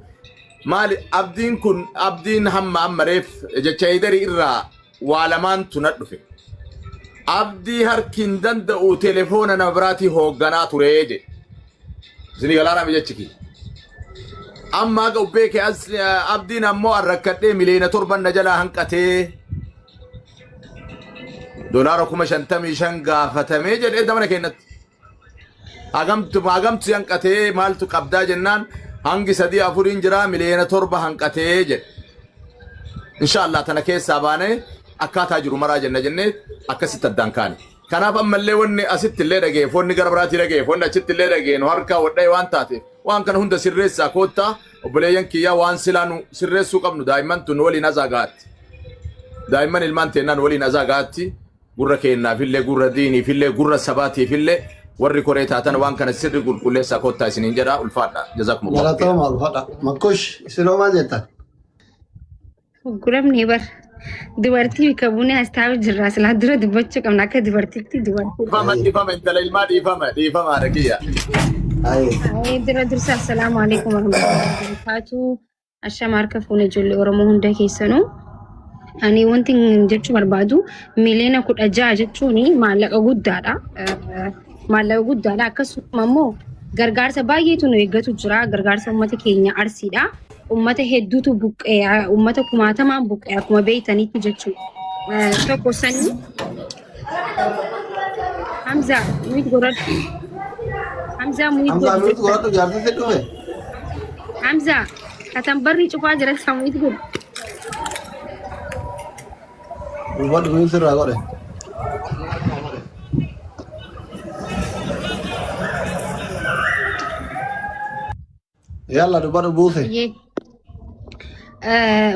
maali abdiin kun abdiin hamma amma reef jecha Heedarii irraa waa lamaantu na dhufe abdii harki hin danda'u telefoona nama biraatii hoogganaa turee jedhe Isinii galaanaa mi jechi kiyya. Amma haga ubbee kee as abdiin ammoo an rakkadhee miliyoona torban na jalaa hanqatee dolaara 55,000 gaafatamee jedhee damana keenyatti. Hagamtu hagamtu si hanqatee maaltu qabdaa jennaan hangi sadii afuriin jiraa miliyoona 7 hanqatee jedhe. Inshaallah tana keessaa baanee akkaataa jiru maraa jenna jennee akkasitti addaan kaane. Kanaaf ammallee wanni asitti illee dhageef, wanni gara biraatii dhageef, wanni achitti illee dhageenyu harkaa wadha'e waan taateef waan kana hunda sirreessaa koottaa obboleeyyan kiyyaa waan silaa nu sirreessuu qabnu daa'imman tun waliin azaa ga'atti. Daa'imman ilmaan teennaan waliin azaa ga'atti gurra keennaafillee gurra diiniifillee gurra sabaatiifillee warri koree taatan waan kana sirri qulqulleessaa koottaa isiniin jedha ulfaadha. Jazakumullahu khairan. Galatooma ulfaadha. Makkush isinoo maal jettan? Gurguramne bar. Dubartii bika buunee as taa'u jirra. Silaa dura dubbachuu qabna akka dubartiitti dubartii. Dhiifama dhiifama intala ilmaa dhiifama dhiifama haadha kiyya. Ayi. Ayee dura dursa assalaamu alaikum warahmatullahi wabarakatuh. Ashama harka fuune ijoollee Oromoo hunda keessanuu. Ani wanti jechuu barbaadu 16 miliyoona jechuun maallaqa guddaadha. Maallaqa guddaadha. Akkasuma immoo gargaarsa baay'eetu nu eeggatu jira. Gargaarsa uummata keenya Arsiidha. Uummata hedduutu buqqee, uummata kumaatamaan buqqee akkuma beektanitti jechuudha. Tokko sanii Hamza mute godhadhu. Hamza mute Hamzaa godhu. mute godhadhu jaarsi si dhufe. Hamza katan barri cufaa jira isa mute godhu. Dubbadhu mute sirraa godhe. Yalla dubbadhu buuse. Yee.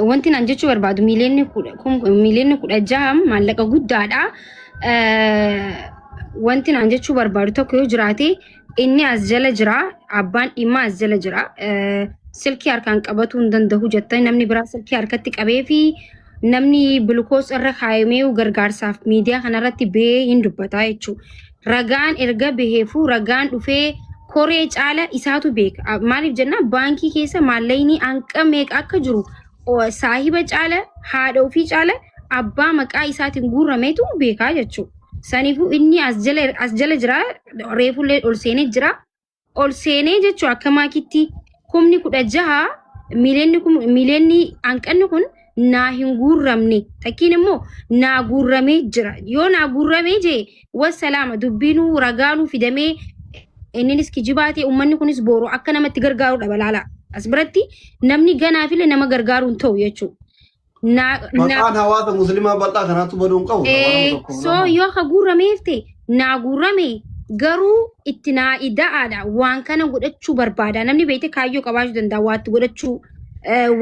Wanti naan jechuu barbaadu 16 miliyoonni maallaqa guddaadha. Wanti naan jechuu barbaadu tokko yoo jiraate inni as jala jira abbaan dhimmaa as jala jira. Silkii harkaan qabatuu hin danda'u jettanii namni biraa silkii harkatti qabee fi namni bilkoos irra kaayamee gargaarsaaf miidiyaa kanarratti bahee hin dubbata jechuudha. Ragaan erga baheefuu ragaan dhufee koree caala isaatu beeka. Maaliif jennaan baankii keessa maallaqni hanqa meeqa akka jiru saahiba caala haadha ofii caala abbaa maqaa isaatiin guurrameetu beekaa jechuudha. Saniifuu inni as jala jira reefullee ol seenee jira. Ol seenee jechuun akka maakitti 16,000 miliyoonni hanqanni kun naa hin guurramne takkiin immoo naa guurramee jira yoo naa guurramee jee wassalaama dubbiinuu ragaanuu fidamee inninis kijibaa ta'e uummanni kunis boru akka namatti gargaaru dhaba laala as biratti namni ganaafillee nama gargaaruu hin ta'u jechuudha. Naa naa Maqaan hawaasa musliimaa bal'aa kanaatu baduu hin qabu. Nama tokkoof so lama. yoo ka guurrameef ta'e naa guurrame garuu itti naa ida'aadha waan kana godhachuu barbaada namni beekte kaayyoo qabaachuu danda'a waa itti godhachuu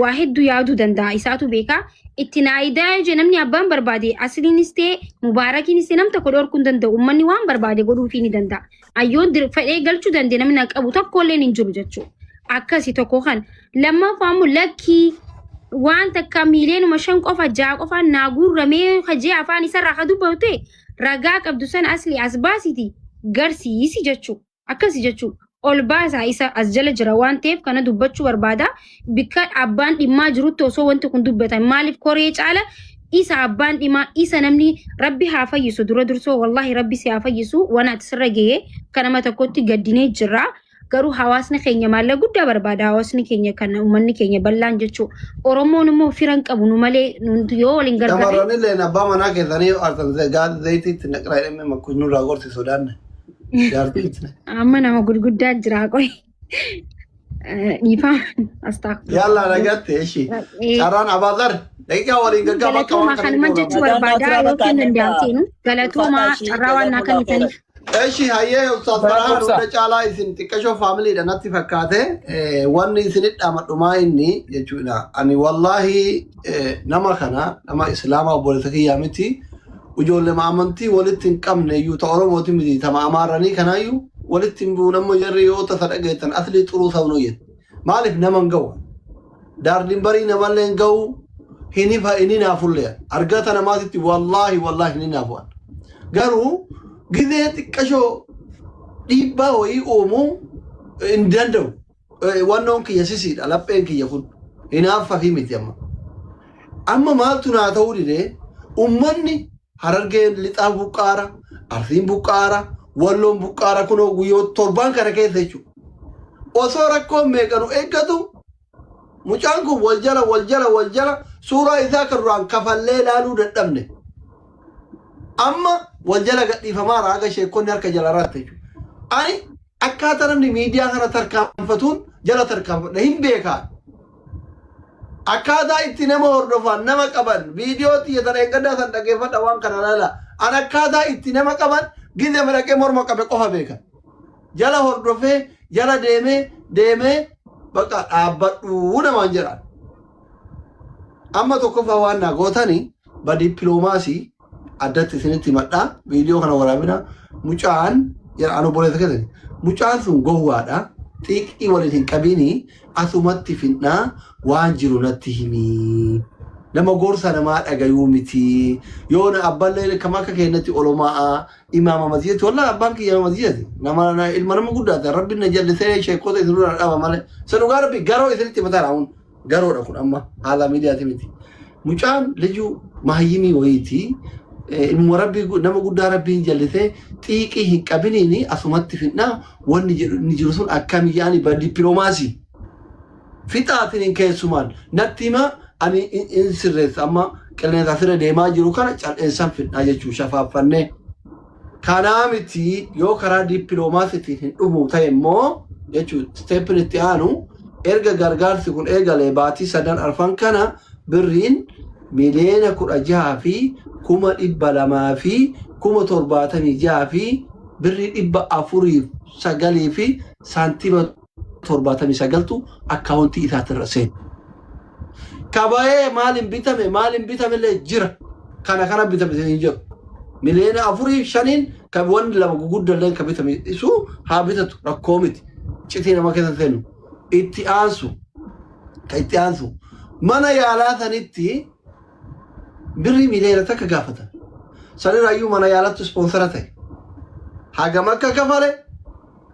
waa hedduu yaaduu danda'a isaatu beeka itti naa ida'aa yoo jedhe namni abbaan barbaade asliinis ta'e mubaarakiinis ta'e nam tokko dhorkuu hin danda'u uummanni waan barbaade godhuufii ni danda'a Ayyoon fedhee galchuu danda'e namni na qabu tokkollee hin jiru jechuudha. Akkasi tokko kan lammaffaa immoo lakkii waan takka 5 miliyoona qofa 6 qofa naa guurramee hajee afaan isarraa ka dubbatu ta'e ragaa qabdu sana asli as baasiti garsiisi jechuudha. Akkasi jechuudha. Ol baasaa isa as jala jira waan ta'eef kana dubbachuu barbaada. Bikka abbaan dhimmaa jirutti osoo wanti kun dubbatan maaliif koree caala isa abbaan dhimaa isa namni rabbi haa fayyisu dura dursoo wallaahi rabbi si haa fayyisu waan ati sirra ga'ee kan nama tokkotti gaddinee jirra. Garuu hawaasni keenya maallaqa guddaa barbaada. Hawaasni keenya kan uummanni keenya bal'aan jechuudha. Oromoon immoo fira hin qabu nu malee nuti yoo waliin gargaarre Shamarran illee abbaa manaa keessanii yoo aartan gaazii zayitii itti naqraa jedhamee makkuus nurraa gorsi sodaanne. Jaartii itti naqra. Amma nama gurguddaa jira qoy. Dhiifama. Astaghfirullah. Yalla nagaatti eshi. Carraan Abaazar daqiiqaa waliin gaggaa bakka Galatooma waan kana kanuman hin jechuu goolamu. Nagaan barbaada naa yoo turaa kennan bakka daamteenu. Galatooma ulfaataa ishii carraa waan naa jazakumullahu khairan. kennitaniif. Eshi hayyee Ustaaz Bara Farhaan obsa. hunda caalaa isin xiqqashoo faamiliidha natti fakkaate wanni isinit dhaamadhumaa inni jechuudha. Ani wallaahi nama kana nama islaamaa obboleessa kiyyaa miti ijoollee amantii walitti hin qabne iyyuu ta Oromooti miti tama Amaaranii kanaayyuu walitti hin bu'uun amma jarri yoo tasa dhageettan aslii xuruu sabnuu jetti. Maaliif nama hin ga'u? Daardiin barii namallee hin ga'u hin ifa hin hinaafullee argata namaatitti wallaahi wallaahi hin hinaafu. Garuu gizee xiqqashoo dhiibbaa wayii uumuu hin danda'u. Wannoon kiyya sisiidha lapheen kiyya kun hinaaffa fi miti amma. Amma maaltu naa ta'uu didee ummanni Harargeen lixaa buqqaara, Arsiin buqqaara, Walloon buqqaara kunoo guyyoo torbaan kana keessa jechuudha. Osoo rakkoon meeqa nu eeggatu mucaan kun wal jala wal jala wal jala suuraa isaa kan duraan kafallee ilaaluu dadhabne. Amma wal jala gadhiifamaa raaga sheekonni harka jala irratti jechuudha. Ani akkaataa namni miidiyaa kana tarkaanfatuun jala tarkaanfadha hin beekaa. Akkaataa itti nama hordofan nama qaban viidiyoo xiyya tana eeggaddaa san dhaggeeffadha waan kana laala. An akkaataa itti nama qaban gizee madaqee morma qabe qofa beeka. Jala hordofee jala deemee deemee bakka dhaabbadhuu namaan jedhan. Amma tokkoffaa waan naa gootani ba dippiloomaasii addatti isinitti himadha viidiyoo kana waraabina mucaan jedha an obboleessa keessani mucaan sun gowwaadha xiiqii waliin hin qabiini asumatti finnaa waan jiru natti himii nama gorsa namaa dhagayuu miti yoo na abballee kam akka keenyatti olomaa'aa imaama masjidati wallahi abbaan kiyya imaama masjidati nama na- ilma nama guddaata rabbi na jallisee sheekota isin dura dhaba malee isa dhugaa rabbi garoo isinitti mataa raawun garoodha kun amma haala miidiyaati miti mucaan lijuu mahayyimii wayiiti ilmuma rabbii nama guddaa rabbiin jallisee xiiqii hin qabiniini asumatti finnaa wanni jedhu inni jiru sun akkami yaani ba dippiloomaasii fixaatiin hin keessumaan natti hima ani in sirreessa amma qilleensa asirra deemaa jiru kana cal'eensan fidhaa jechuu shafaaffannee kanaa miti yoo karaa dippiloomaasiitiin hin dhumu ta'e immoo jechuu steepin itti aanu erga gargaarsi kun eegalee baatii sadan arfan kana birriin 16,276,076 fi birrii 409 fi saantima 79tu akkaawuntii isaatirra seene. Kabayee maaliin bitame maaliin bitame illee jira. Kana kana bitame hin jiru. 4,500,000 kan wanni lama gugudda illee kan bitame isu haa bitatu rakkoo miti. Citii nama keessa seenu. Itti aansu. Kan itti aansu. Mana yaalaa sanitti birrii 1 miliyoona gaafatan. Sanirraayyuu mana yaalatti ispoonsara ta'e. Hagam akka kafale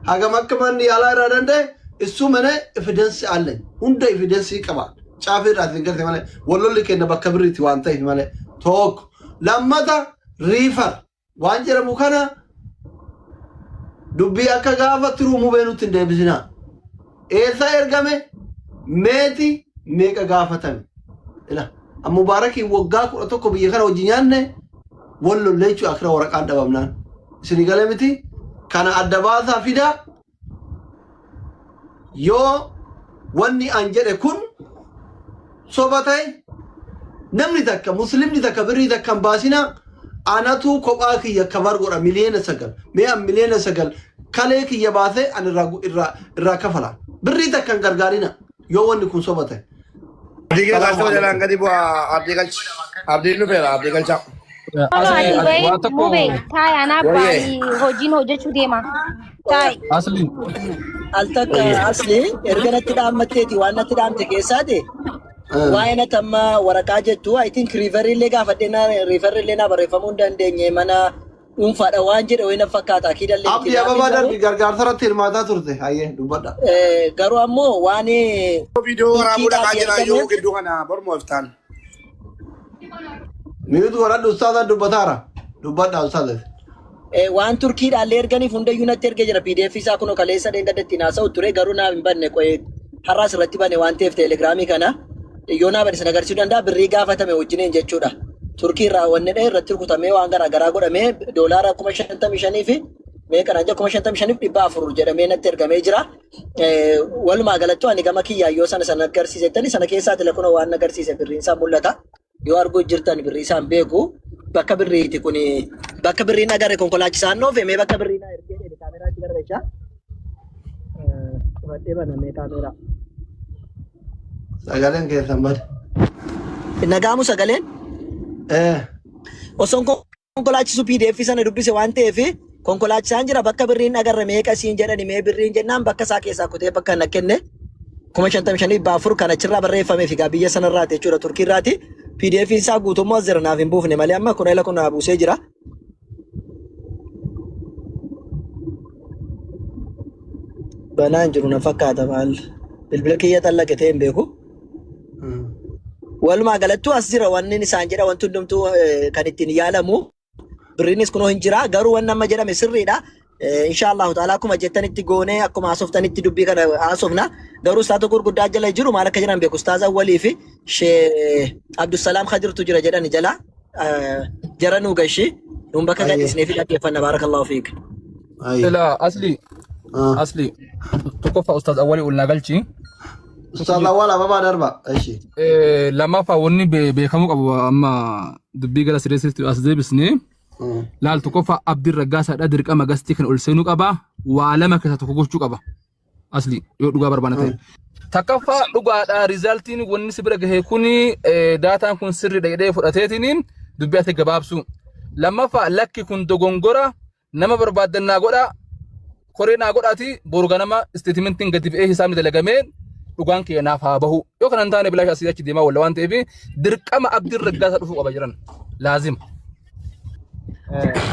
hagam akka manni yaalaa irraa danda'e issu mana evidence allen hunda evidence qaba caafii irraa isin garte malee wallolli kenna bakka birriitti waan ta'eef malee tokko lammata refer waan jedhamu kana dubbii akka gaafa tiruu mubee nutti hin deebisinaa eessa ergame meeti meeqa gaafatame ila mubaarakiin waggaa 11 biyya kana hojii nyaanne wal lollee jechuudha akira waraqaan dhabamnaan isin galee miti kana adda baasaa fidaa yoo wanni an jedhe kun soba ta'e namni takka muslimni takka birrii takka hin baasinaa anatu kophaa kiyya kabar godha 9 miliyoona mee an 9 miliyoona kalee kiyya baasee an irraa irraa irraa kafala birrii takka hin gargaarina yoo wanni kun soba ta'e. Abdii kee Salaamu galchoo alaikum. jalaan gadi bu'aa abdii galchi. Abdiin dhufeera abdii galchaa. Maaloo Asli ati ati bahee waa tokko mubee taayi anaa Wayyee. baay'ee hojiin hojjechuu deema. Taayi. asli Al takka asli erga natti dhaammatteeti waan natti dhaamte keessaati waa'ee natti amma waraqaa jettu I think refer illee gaafadhee na refer illee na barreeffamuu hin dandeenye mana dhuunfaadha waan jedhe wayii na fakkaata akiidallee miti Abdii laakiin Ababaa garuu darbi gargaarsa irratti hirmaataa turte. Hayyee dubbadha. garuu ammoo waan Viidiyoo waraabuu Turkiidhaaf dhaqaa jira yoo ergameef gidduu kana mormoo iftaan. Mute godhadhu ustaaza dubbataara. Dubbadha ustaaza. Waan Turkiidhaallee erganiif hundayyuu natti ergee jira. PDF isaa kunoo kaleessa dheengadda ittiin haasa'u ture garuu naaf hin banne qo'ee har'aas irratti bane waan ta'eef teelegiraamii kana yoo naa bane sin agarsiisuu danda'a birrii gaafatame wajjiniin jechuudha. Turkii irraa wanni dha'e irratti rukutamee waan garaa garaa godhamee doolaara 55,000 fi meeqa naan jedha 55,400 jedhamee natti ergamee jira. Walumaa galattuu ani gama kiyyaan yoo sana sana agarsiisettani sana keessaati lakunoo waan agarsiise birriin isaa mul'ata. Yoo arguu jirtan birrii isaan beeku bakka birriiti kuni bakka birriin agarre konkolaachisaan dhoofe mee bakka birrii naa ergee dheedhe kaameraa itti garreessaa. Cufadhee banamee kaameraa. Sagaleen keessan bade. Nagaamu sagaleen Osoon konkolaachisu PDF sana dubbise waan ta'eef konkolaachisaan jira bakka birriin agarre meeqa siin jedhani mee birriin jennaan bakka isaa keessaa kutee bakka na kenne 55,400 kan achirraa barreeffamee fi gaa biyya sanarraati jechuudha Turkiirraati. PDF isaa guutummaa as jira naaf hin buufne malee amma kun kun naa buusee jira. Banaa hin jiru na fakkaata maal bilbila kiyya xallaqe ta'e hin beeku. Walumaa galattuu as jira wanni isaan jedha wanti hundumtuu kan ittiin yaalamu. Birriinis kunoo hin jira garuu wanni amma jedhame sirriidha. Insha Allahu ta'ala akkuma jettanitti goonee akkuma haasoftanitti dubbii kana haasofna. Garuu ustaaza gurguddaa jala jiru maal akka jiran beeku. Ustaaza Awwalii fi Shee Abdusalaam Kadirtu jira jedhani jala. Jara nuu gashi. Nuun bakka Ayyee. gadhiisnee fi dhaggeeffanna baarakallahu fiik. Ayyee. Ilaa asli asli tokkoffaa ustaaz awwalii ol naa galchi. Ustaaz Awwal Ababaa darba. Eshi. Lammaffaa wanni beekamuu qabu amma dubbii gara sireessitti as deebisne laal tokkoffaa Abdiin Raggaasaadha dirqama gastii kan ol seenuu qaba waa lama keessaa tokko gochuu qaba asli yoo dhugaa barbaanna ta'e. Takkaffaa dhugaadha rizaaltiin wanni si bira gahe kuni daataan kun sirriidha jedhee fudhateetiin dubbii ati gabaabsuu. Lammaffaa lakki kun dogongora nama barbaaddan naa godhaa koree naa godhaati boru ganama isteetimentiin gadi ba'ee hisaabni dalagamee dhugaan kiyya naaf haa bahu yoo kana hin taane bilaash asii achi deemaa walla waan ta'eef dirqama abdiin raggaasa dhufuu qaba jiran laazima.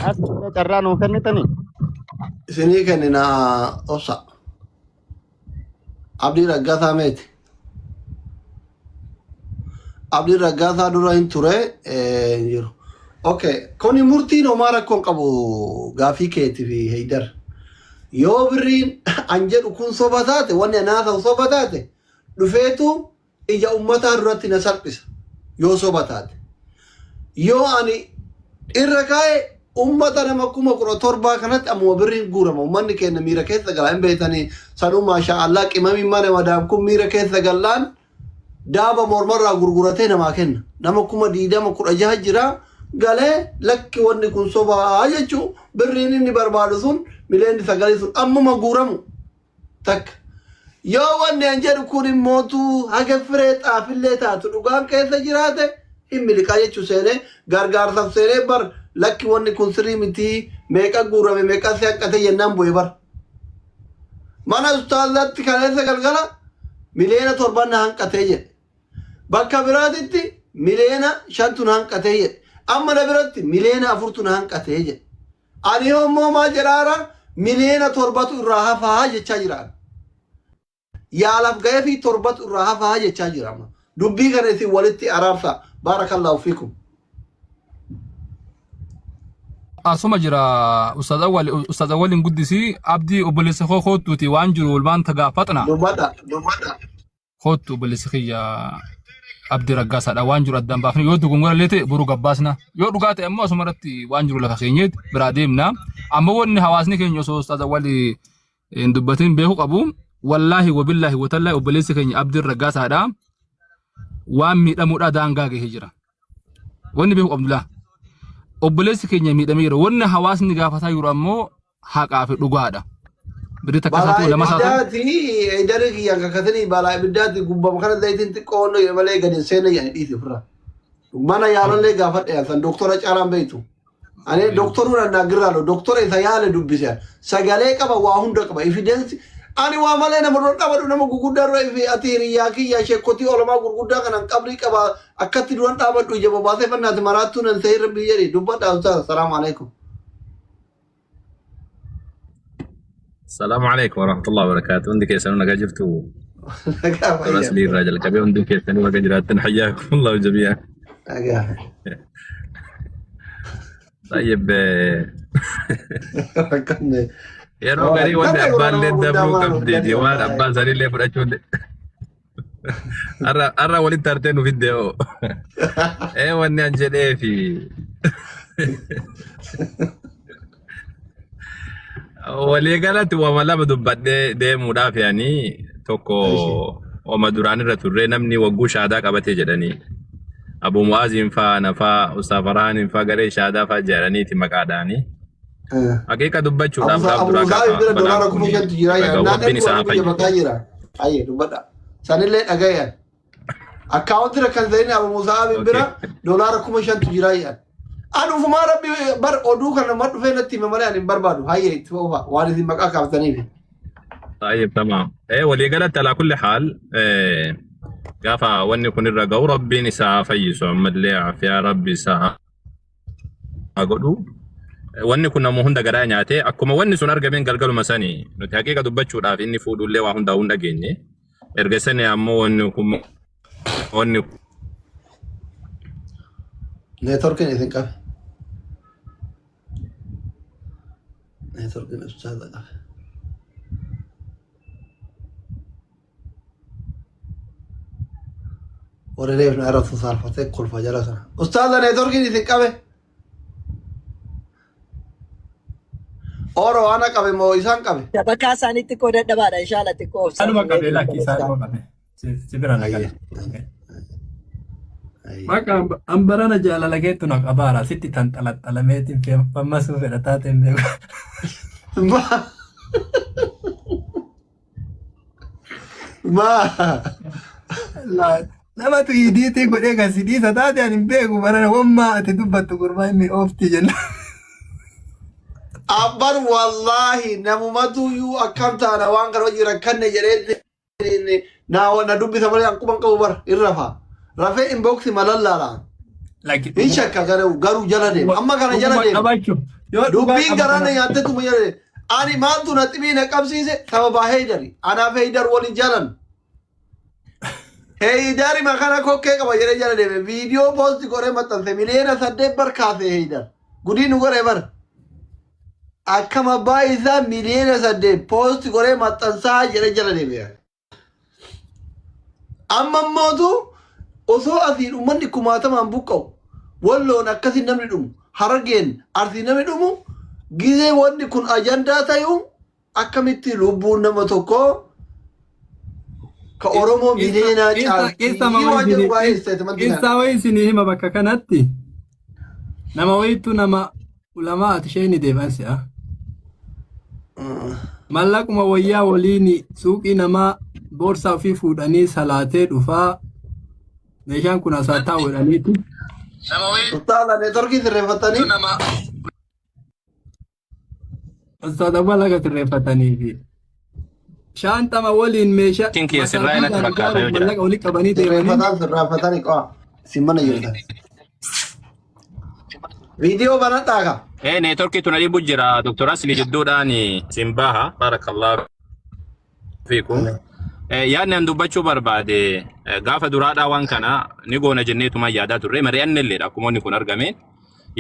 As carraa nuu kennitanii? Isinii kennina obsa. Abdii Raggaasaa meeti. Abdii Raggaasaa dura hin ture hin jiru. Okay, kuni murtiin homaa rakkoon qabu gaafii keeti fi Heydar. Yoo birriin an jedhu kun soba taate wanni an haasa'u soba taate dhufeetu ija ummataa duratti na salphisa yoo soba taate. Yoo ani irra kaa'e ummata nama 17,000 kanatti ammuma birriin guurama. Ummanni keenya miira keessa gala hin beektanii sanuu maashaa Allah qimamiin mana madaam kun miira keessa gallaan daaba mormarraa gurguratee namaa kenna. Nama 20,000 16 jira galee lakki wanni kun sobaa jechuu birriin inni barbaadu sun miliyoonni sagalii sun ammuma guuramu. Takka. Yoo wanni an jedhu kun immootu haga firee xaafillee taatu dhugaan keessa jiraate hin miliqaa jechuu seenee gargaarsaaf seenee bar lakki wanni kun sirrii miti meeqa guurame meeqa si hanqate jennaan bu'e bar. Mana ustaazatti kaleessa galgala 7 miliyoona na hanqatee jedhe. Bakka biraatitti 5 miliyoonatu na hanqatee jedhe. Amma na biratti 4 miliyoonatu na hanqatee jedhe. Ani immoo maal jedhaara 7 miliyoonatu irraa hafaa jechaa jira. Yaalaaf ga'ee fi torbatu irraa hafaa jechaa jira. amma. Dubbii kana isin walitti araarsa. Baarakallaahu fiikum. Asuma jira Ustaaz Awwal Ustaaz Awwaliin guddisi abdii obboleessa koo koottuuti waan jiru waan tagaafatna. Dubbadha. Koottu obboleessi kiyya Abdii Raggaasaadha waan jiru addaan baafne yoo dogongora illee ta'e boru gabbaasna yoo dhugaa ta'e ammoo asuma irratti waan jiru lafa keenyeet biraa deemna amma wanni hawaasni keenya osoo Ustaaz Awwal hin dubbatin beeku qabu wallaahi wabillaahi watallaahi obboleessi keenya Abdii Raggaasaadha waan miidhamuudha daangaa gahee jira wanni beeku qabnu laa obboleessi keenya miidhamee jira wanni hawaasni gaafataa jiru ammoo haqaa fi dhugaadha. Birrii takka isaa Balaa ta'u lama isaa ta'u ibiddaati daree kiyyaan kakatanii balaa ibiddaati gubbama kana zayitiin xiqqoo onnoo jedhe malee gadi hin seenne jedhanii dhiisi ofirraa. Mana yaalallee gaafadhe san doktora caalaan beektu. Ani doktoruu nan girraalo doktora isa yaale dubbise sagalee qaba waa hunda qaba evidence ani waa malee nama dura dhabadhu nama gurguddaa dura ifi ati hiriyyaa kiyya sheekotii olamaa gurguddaa kanan qabrii qaba akkatti duran dhaabadhu ija bobaasee fannaati maraattuu nan ta'e rabbi jedhi dubbadha ustaaz salaamu alaikum. Salaamu alaikum warahmatullahi wabarakatuh. Hundi keessanuu nagaa jirtu. Nagaa Dura fayyaa. aslii irraa jalqabee hundi keessanuu baga jiraattan hayyaakumullahu jamii'an. Nagaa. Tayyib Rakkanne. Yeroo garii wanni Rakkanne abbaan illee nama guddaa dabruu maal qabdeeti waan wallaahi. abbaan sanillee fudhachuu har'a har'a walitti hartee nu fidde hoo. Ee wanni an jedhee fi walii galatti wama lama dubbadhee deemuudhaaf yaanii tokko wama duraan irra turre namni wagguu shaadaa qabatee jedhanii Abu Mu'aaziin faa nafaa Ustaaz Farhaaniin faa garee shaadaa faa jedhaniiti maqaadhaanii. Haqiiqa dubbachuudhaaf gaaf Abu duraa Musaabi gaafa bira balaan doolaara kun 5,000tu jira yaa. dhaga'u Naan rabbiin ergu isaa warri biyya fayyisu. bakkaa jira. Ayyee dubbadha. Sanillee dhaga'e. Akkaawunti rakkan ta'in Abu Musaabi bira doolaara 5,000tu jira yaa. An ufumaa rabbi bar oduu kana nama dhufee natti hime malee ani hin barbaadu. Hayyee itti fufa waan isin maqaa kaaftaniif. طيب تمام ايه ولي قالت على كل حال إيه gaafa wanni kun irra ga'u rabbiin isaa fayyisu ammallee afiyaa rabbi isaa haa godhu. Wanni kun nama hunda garaa nyaate akkuma wanni sun argameen galgaluma sani nuti haqiiqa dubbachuudhaaf inni fuudhullee waa hundaa hin dhageenye. Erga sani ammoo wanni kun wanni Neetworkiin isin qabe. Neetworkiin ustaaza qabe. Warri reef na irratti saalfatee kolfa jala sana. Ustaaza neetworkiin isin qabe. Oro ana qabe moo isaan qabe? Shabakaa isaanii xiqqoo dadhabaadha inshaalla xiqqoo obsaa Isaanuma qabe lakki isaanuma qabe. Si bira na gala. Bakka ambarana jaalala keetu na qabaara sitti tan xalaxalameetiin fammasuu fedha taateen beeku. Maa. Maa. Namatu idiitii godhee kan si dhiisa taate ani hin beeku barana wammaa ati dubbattu gurbaa inni oofti jenna. Abban wallaahi namumatu iyyuu akkam taana waan kana hojii rakkanne jedhee na na dubbisa malee an quban qabu bara hin rafa. Rafee inbox malallaala. Lakki Hin shakka garuu garuu jala deema. Amma kana jala dhuguma deema. qabaachuu yoo dhugaa Dubbiin garaa na qabatan nyaattetuma jala deema. Ani maaltu na xibii na qabsiise sababa Heydari. Anaaf Heydar waliin jaalan. Heydari makana kokkee qaba jedhee jala deeme. Viidiyoo poosti godhee maxxanse 8 miliyoona bar kaase Heydar. Gudii nu godhe bar. Akkam abbaa isaa 8 miliyoona poosti godhee maxxansaa jedhee jala deeme. Amma immootu osoo asiin uummanni kumaatamaan buqqa'u walloon akkasiin namni dhumu harargeen arsiin namni dhumu gizee wanni kun ajandaa ta'u akkamitti lubbuun nama tokkoo ka Oromoo miliyoonaa caalti waan jedhu waa'ee isteetimantii kana. Qissa wayii isinii hima bakka kanatti nama wayiitu nama ulamaa ati ishee ni deebi'an si'a. Mallaquma wayyaa waliin suuqii namaa boorsaa ofii fuudhanii salaatee dhufaa meeshaan kun asaa taa'u jedhaniiti. Ustaaza neetworkii sirreeffattanii Ustaaz Abbaa laga sirreeffatanii fi shaantama waliin meeshaa Tin kiyya sirraa natti masaajiidhaan fakkaata yoo ijaaruuf jiraate. mallaqa walitti qabanii deemanii sirreeffataan sirreeffatanii qo'a isin mana jirtan. Viidiyoo banadhaa ka. Ee neetworkii tun adiibu jira Dr. Asli jidduudhaan isin baha barakallahu fiikum. Yaadni an dubbachuu barbaade gaafa duraadhaa waan kana ni goona jenneetuma yaadaa turre mari'anne illeedha akkuma inni kun argame.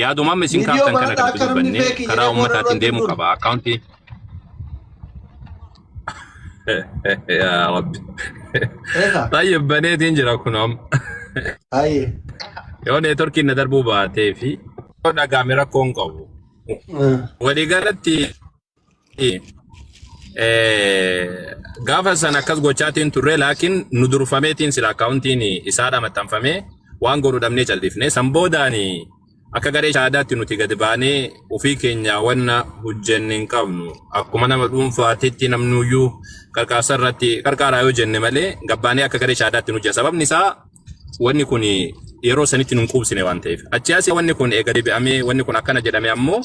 Yaaduma amma isin Viidiyoo kaaftan kana banadhaa kan akka namni dubbanne feekii karaa jedhee booda uummataatiin irratti deemuu hin qaba. Akkaawuntii. Yaa Rabbi. Eega. Tayyib baneetiin jira kun amma. Ayyee. Yoo neetworkiin na darbuu baatee fi yoo dhagaame rakkoo hin qabu. Waliigalatti gaafa sana akkas gochaatiin turre laakiin nu durfameetiin sila akkaawuntiin isaadha maxxanfamee waan godhu dhabnee callifne san boodaan akka garee shaadaatti nuti gadi baanee ofii keenya wanna hojjenne hin qabnu akkuma nama dhuunfaatitti namnuyyuu qarqaarsa irratti qarqaaraa yoo jenne malee gabbaanee akka garee shaadaatti nu hojjeta sababni isaa wanni kun yeroo sanitti nun quubsine waan ta'eef achi asii wanni kun eega deebi'amee wanni kun akkana jedhame ammoo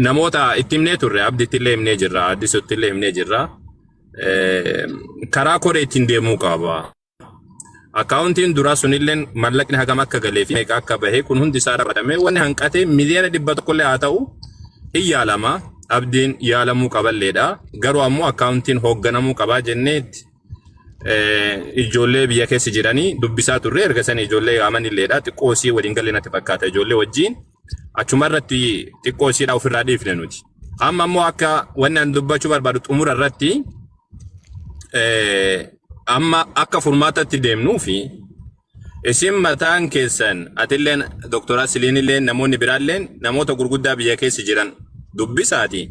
namoota itti himnee turre abditti illee himnee jirra addisutti illee himnee jirra karaa koree ittiin deemuu qaba. Akkaawuntiin duraa sunillee mallaqni hagam akka galee fi meeqa akka bahe kun hundi isaa ramadamee wanni hanqate 100 miliyoona illee haa ta'u hin yaalama abdiin yaalamuu qaballeedha garuu ammoo akkaawuntiin hoogganamuu qabaa jenneetti ijoollee biyya keessa jiranii dubbisaa turre erga sana ijoollee yaamanilleedha xiqqoo isii waliin galle natti fakkaata ijoollee wajjin. Achuma irratti xiqqoo ishiidha ofirraa dhiifne nuti. Amma immoo akka wanni ani dubbachuu barbaadu xumura irratti amma akka furmaatatti deemnuu fi isin mataan keessan atilleen Dr. Asiliinilleen namoonni biraalleen namoota gurguddaa biyya keessa jiran dubbisaati.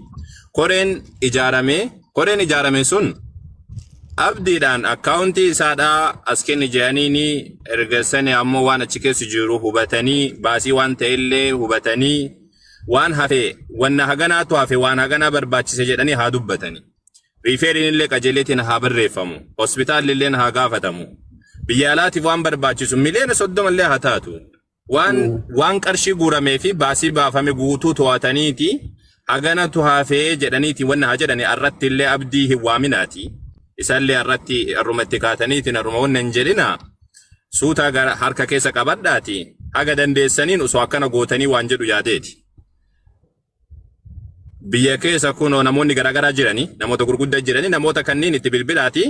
Koreen ijaarame koreen ijaarame sun abdiidhaan akkaawuntii isaadhaa as kenni jedhaniini erga sani ammoo waan achi keessa jiru hubatanii baasii waan ta'ellee hubatanii waan hafe wanna haganaatu hafe waan haganaa barbaachise jedhanii haa dubbatani. Riifeeriin illee qajeeleetiin haa barreeffamu. Hospitaalli illeen haa gaafatamu. Biyya alaatiif waan barbaachisu miliyoona 30 illee haa taatu. Waan qarshii guuramee fi baasii baafame guutuu to'ataniiti haganatu hafee jedhaniiti wanna haa jedhani arratti illee abdii hin waaminaati. Isallee arratti arruma itti kaataniitiin arruma wanna hin jedhina. Suutaa gara harka keessa qabadhaati. Haga dandeessaniin osoo akkana gootanii waan jedhu yaadeeti. Biyya keessa kunoo namoonni garaagaraa jiranii, namoota gurguddaa jiranii, namoota kanneen itti bilbilaati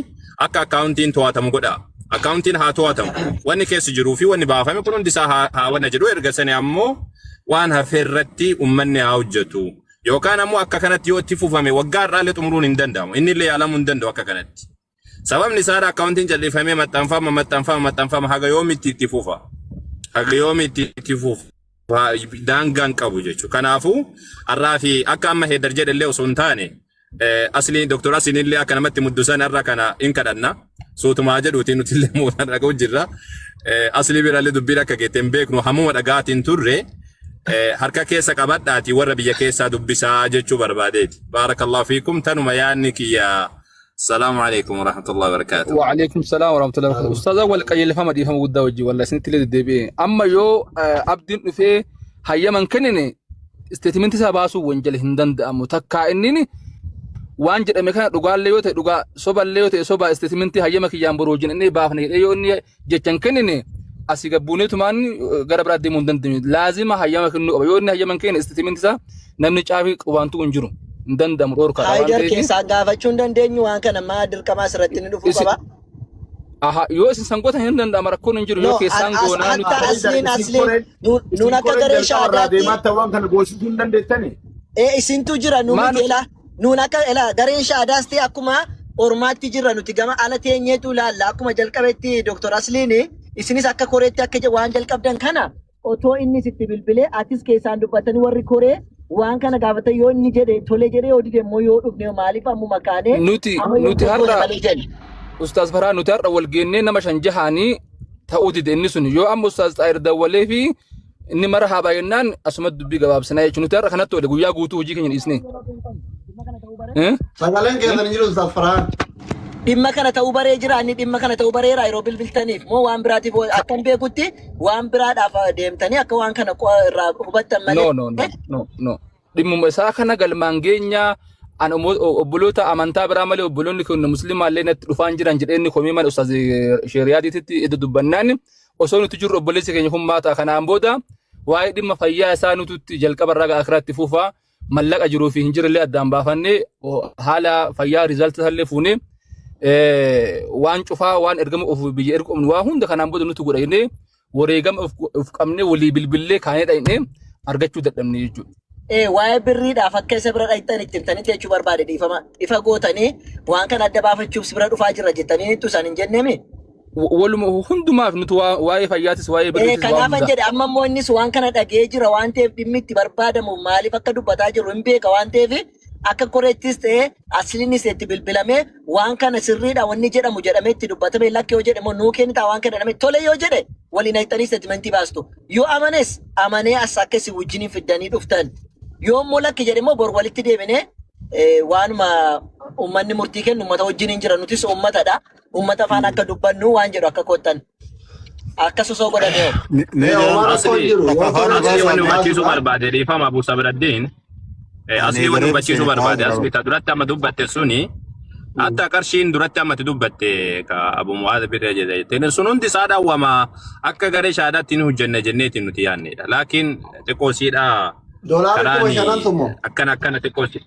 akka akkaawuntiin to'atamu godha. Akkaawuntiin haa to'atamu. Wanni keessa jiruu fi wanni baafame kun hundi isaa haa wanna jedhu erga sani ammoo waan hafe irratti uummanni haa hojjetu. Yookaan ammoo akka kanatti yoo itti fufame waggaa har'aallee xumuruun hin danda'amu. Inni illee yaalamuu hin danda'u akka kanatti. Sababni isaa akkaawuntiin calleeffamee maxxanfama maxxanfama maxxanfama haga yoomitti itti fufa. Haga yoomitti itti fufa. Daangaan qabu jechuudha. Kanaafuu har'aa fi akka amma Heedar jedhellee osoo hin taane asli Dr. Asliin illee akka namatti muddusan har'a kana hin kadhanna. Suutumaa jedhuutiin nuti illee moodaan dhaga'u jirra. Aslii birallee dubbiin akka geette hin beeknu hammuma dhagaatiin turre harka keessa qabadhaatii warra biyya keessaa dubbisaa jechuu barbaadeeti. Baarakallahu fiikum tanuma yaadni kiyya. Salaamu alaikum warahmatullahi wabarakatuh. Wa'alaikum salaam warahmatullahi wabarakatuh. Ustaaza wal qajeelfama dhiifama guddaa wajjin wallahi isinitti illee deddeebi'e. Amma yoo abdiin dhufee hayyaman kennine isteetimentii isaa baasuu wanjala hin danda'amu. Takkaa inni waan jedhame kana dhugaallee yoo ta'e dhugaa soballee yoo ta'e soba isteetimentii hayyama kiyyaan boruu wajjin inni baafne jedhee yoo inni jecha hin kennine asii gabbuuneetumaan gara biraa deemuu hin dandeenyu. Laazima hayyama kennuu qaba. Yoo inni hayyama hin kennine isteetimentii isaa namni caafii qubaantuu hin jiru. Hin danda'amu dhorkaadha waan Haayidar ta'eef. keessaan gaafachuu hin dandeenyu waan kana ammaa dirqama asirratti ni dhufuu Isin qaba. aha yoo isin sangoota hin danda'ama rakkoon hin jiru yoo No, keessaan as goonaa nuti hatta Haydar asliin isin asliin koreen nuun isin nuun akka koreen garee jalqaba irraa shaadaatti deemaatti waan kana goosisuu hin dandeettani. ee isintu jira nu maa miti nuti elaa nuun akka elaa gareen shaadaas ta'e akkuma ormaatti jirra nuti gama ala teenyeetu ilaalla akkuma jalqabetti Dr. Asliin isinis akka koreetti akka waan jalqabdan kana otoo inni sitti bilbilee atis keessaan dubbatanii warri koree waan kana gaafatan yoo inni jedhe tole jedhee yoo dide immoo yoo dhufne maaliif ammuma kaanee nuti amma yoo nuti goone har'a malee jenna. Ustaaz Farhaa nuti har'a wal geennee nama shan jahaanii ta'uu dide inni sun yoo amma Ustaaz Xaayir dawwalee fi inni mara haa baay'inaan asuma dubbii gabaabsinaa jechuun nuti har'a kanatti oole guyyaa guutuu hojii keenya dhiisne. Eh? Sagaleen keessan hin jiru Ustaaz Farhaan. Dhimma kana ta'uu baree jira inni dhimma kana ta'uu bareera yeroo bilbiltaniif moo waan biraatiif akkan beekutti waan biraadhaaf deemtanii akka waan kana irraa hubattan malee. No, no, no, no, no. Dhimmuma isaa kana galmaan geenyaa an obboloota amantaa biraa malee obboloonni keenya musliimaallee natti dhufaan jiran jedhee inni komii mana ustaaz Sheeriyaatiitti itti dubbannaan osoo nuti jirru obboleessi keenya kun maata kanaan booda waa'ee dhimma fayyaa isaa nututti jalqaba irraa gara akiraatti fufaa mallaqa jiruu fi hin jirrellee addaan baafannee haala fayyaa riizaltii isaallee fuunee waan cufaa waan ergama of biyya ergu qabnu waa hunda kanaan booda nuti godha jennee wareegama of qabnee walii bilbillee kaanee dhaqnee argachuu dadhabne jechuudha. Ee waa'ee birriidhaaf akka isa bira dhaqxan itti himtanitti jechuu barbaade dhiifama ifa gootanii waan kana adda baafachuuf si bira dhufaa jirra jettanii ittu isaan hin jenneemi. Waluma hundumaaf nuti waa'ee fayyaatis waa'ee Ee birriitis waa kanaafan hunda. jedhe amma immoo innis waan kana dhagee jira waan ta'eef dhimmi itti barbaadamu maaliif akka dubbataa jiru hin beeka waan ta'eef akka koreettis ta'e asliinis itti bilbilamee waan kana sirriidha wanni jedhamu jedhamee itti dubbatame lakki yoo jedhe immoo nuu kennitaa waan kana jedhame tole yoo jedhe waliin haqxanii isteetimentii baastu. Yoo amanes amanee as akka isin wajjiniin fiddanii dhuftan. Yoo immoo lakki jedhe immoo bor walitti deebinee waanuma uummanni murtii kennu uummata wajjiniin jira nutis uummatadha. Uummata faana akka dubbannu waan jedhu akka koottan. Akkas osoo godhamee hoo. Mee Ee homaa jaran rakkoon Asli jiru. takka Yoo afaan tola asli ta'e wanni waan hubachiisuu baasudha. barbaade dhiifama Abu Sabraddiin. Ani Asli wanni gareetti hubachiisuu seene taa'u barbaade jira. asli ta duratti amma dubbatte suni hatta qarshiin duratti ammatti dubbatte ka Abu Mu'aaz bira jedhe jetteen sun hundi isaa dhawwama akka garee shaadaatti ni hojjenna jenneetiin nuti yaannedha. Laakiin xiqqoo siidhaa Doolaarri kuma karaan shanan sun moo? akkana akkana xiqqoo si.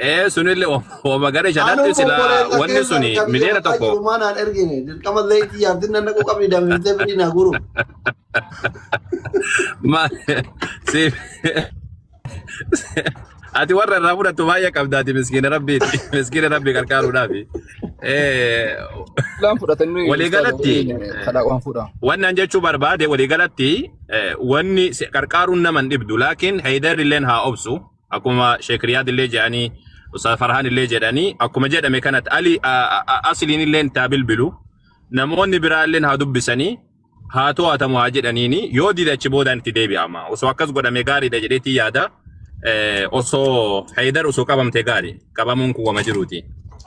Ee sunillee wama garee shaadaatti Anuu sila obboleessa wanni keessan suni kan biyya miliyoona maqaa tokko jiru maanaan ergine dirqama zayitii yaabtin nan dhaquu qabdi damimtee fidii naa guru. Ma si ati warra irraa fudhattu baay'ee qabdaati miskiina rabbiiti. Miskiina rabbii gargaaruudhaafi. Laan fudhatanii Waliigalatti kadhaa waan fuudha. Wanni an jechuu barbaade waliigalatti wanni qarqaaruun nama hin dhibdu laakiin Haydar illeen haa obsu akkuma Sheek Riyaad illee jedhanii Ustaaz Farhaan illee jedhanii akkuma jedhame kanatti Ali asliin illeen taa bilbilu namoonni biraa illeen haa dubbisanii haa to'atamu haa jedhaniini yoo dide achi boodaan itti deebi'ama osoo akkas godhame gaariidha jedheetii yaada osoo Haydar osoo qabamte gaari qabamuun kun wama jiruuti.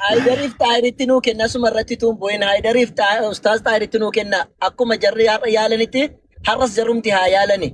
Haydariif Xaahiritti nuu kenna asuma irratti tuun bu'in Haydariif Ustaaz Xaahiritti nuu kenna akkuma jarri har'a yaalanitti har'as jarumti haa yaalani.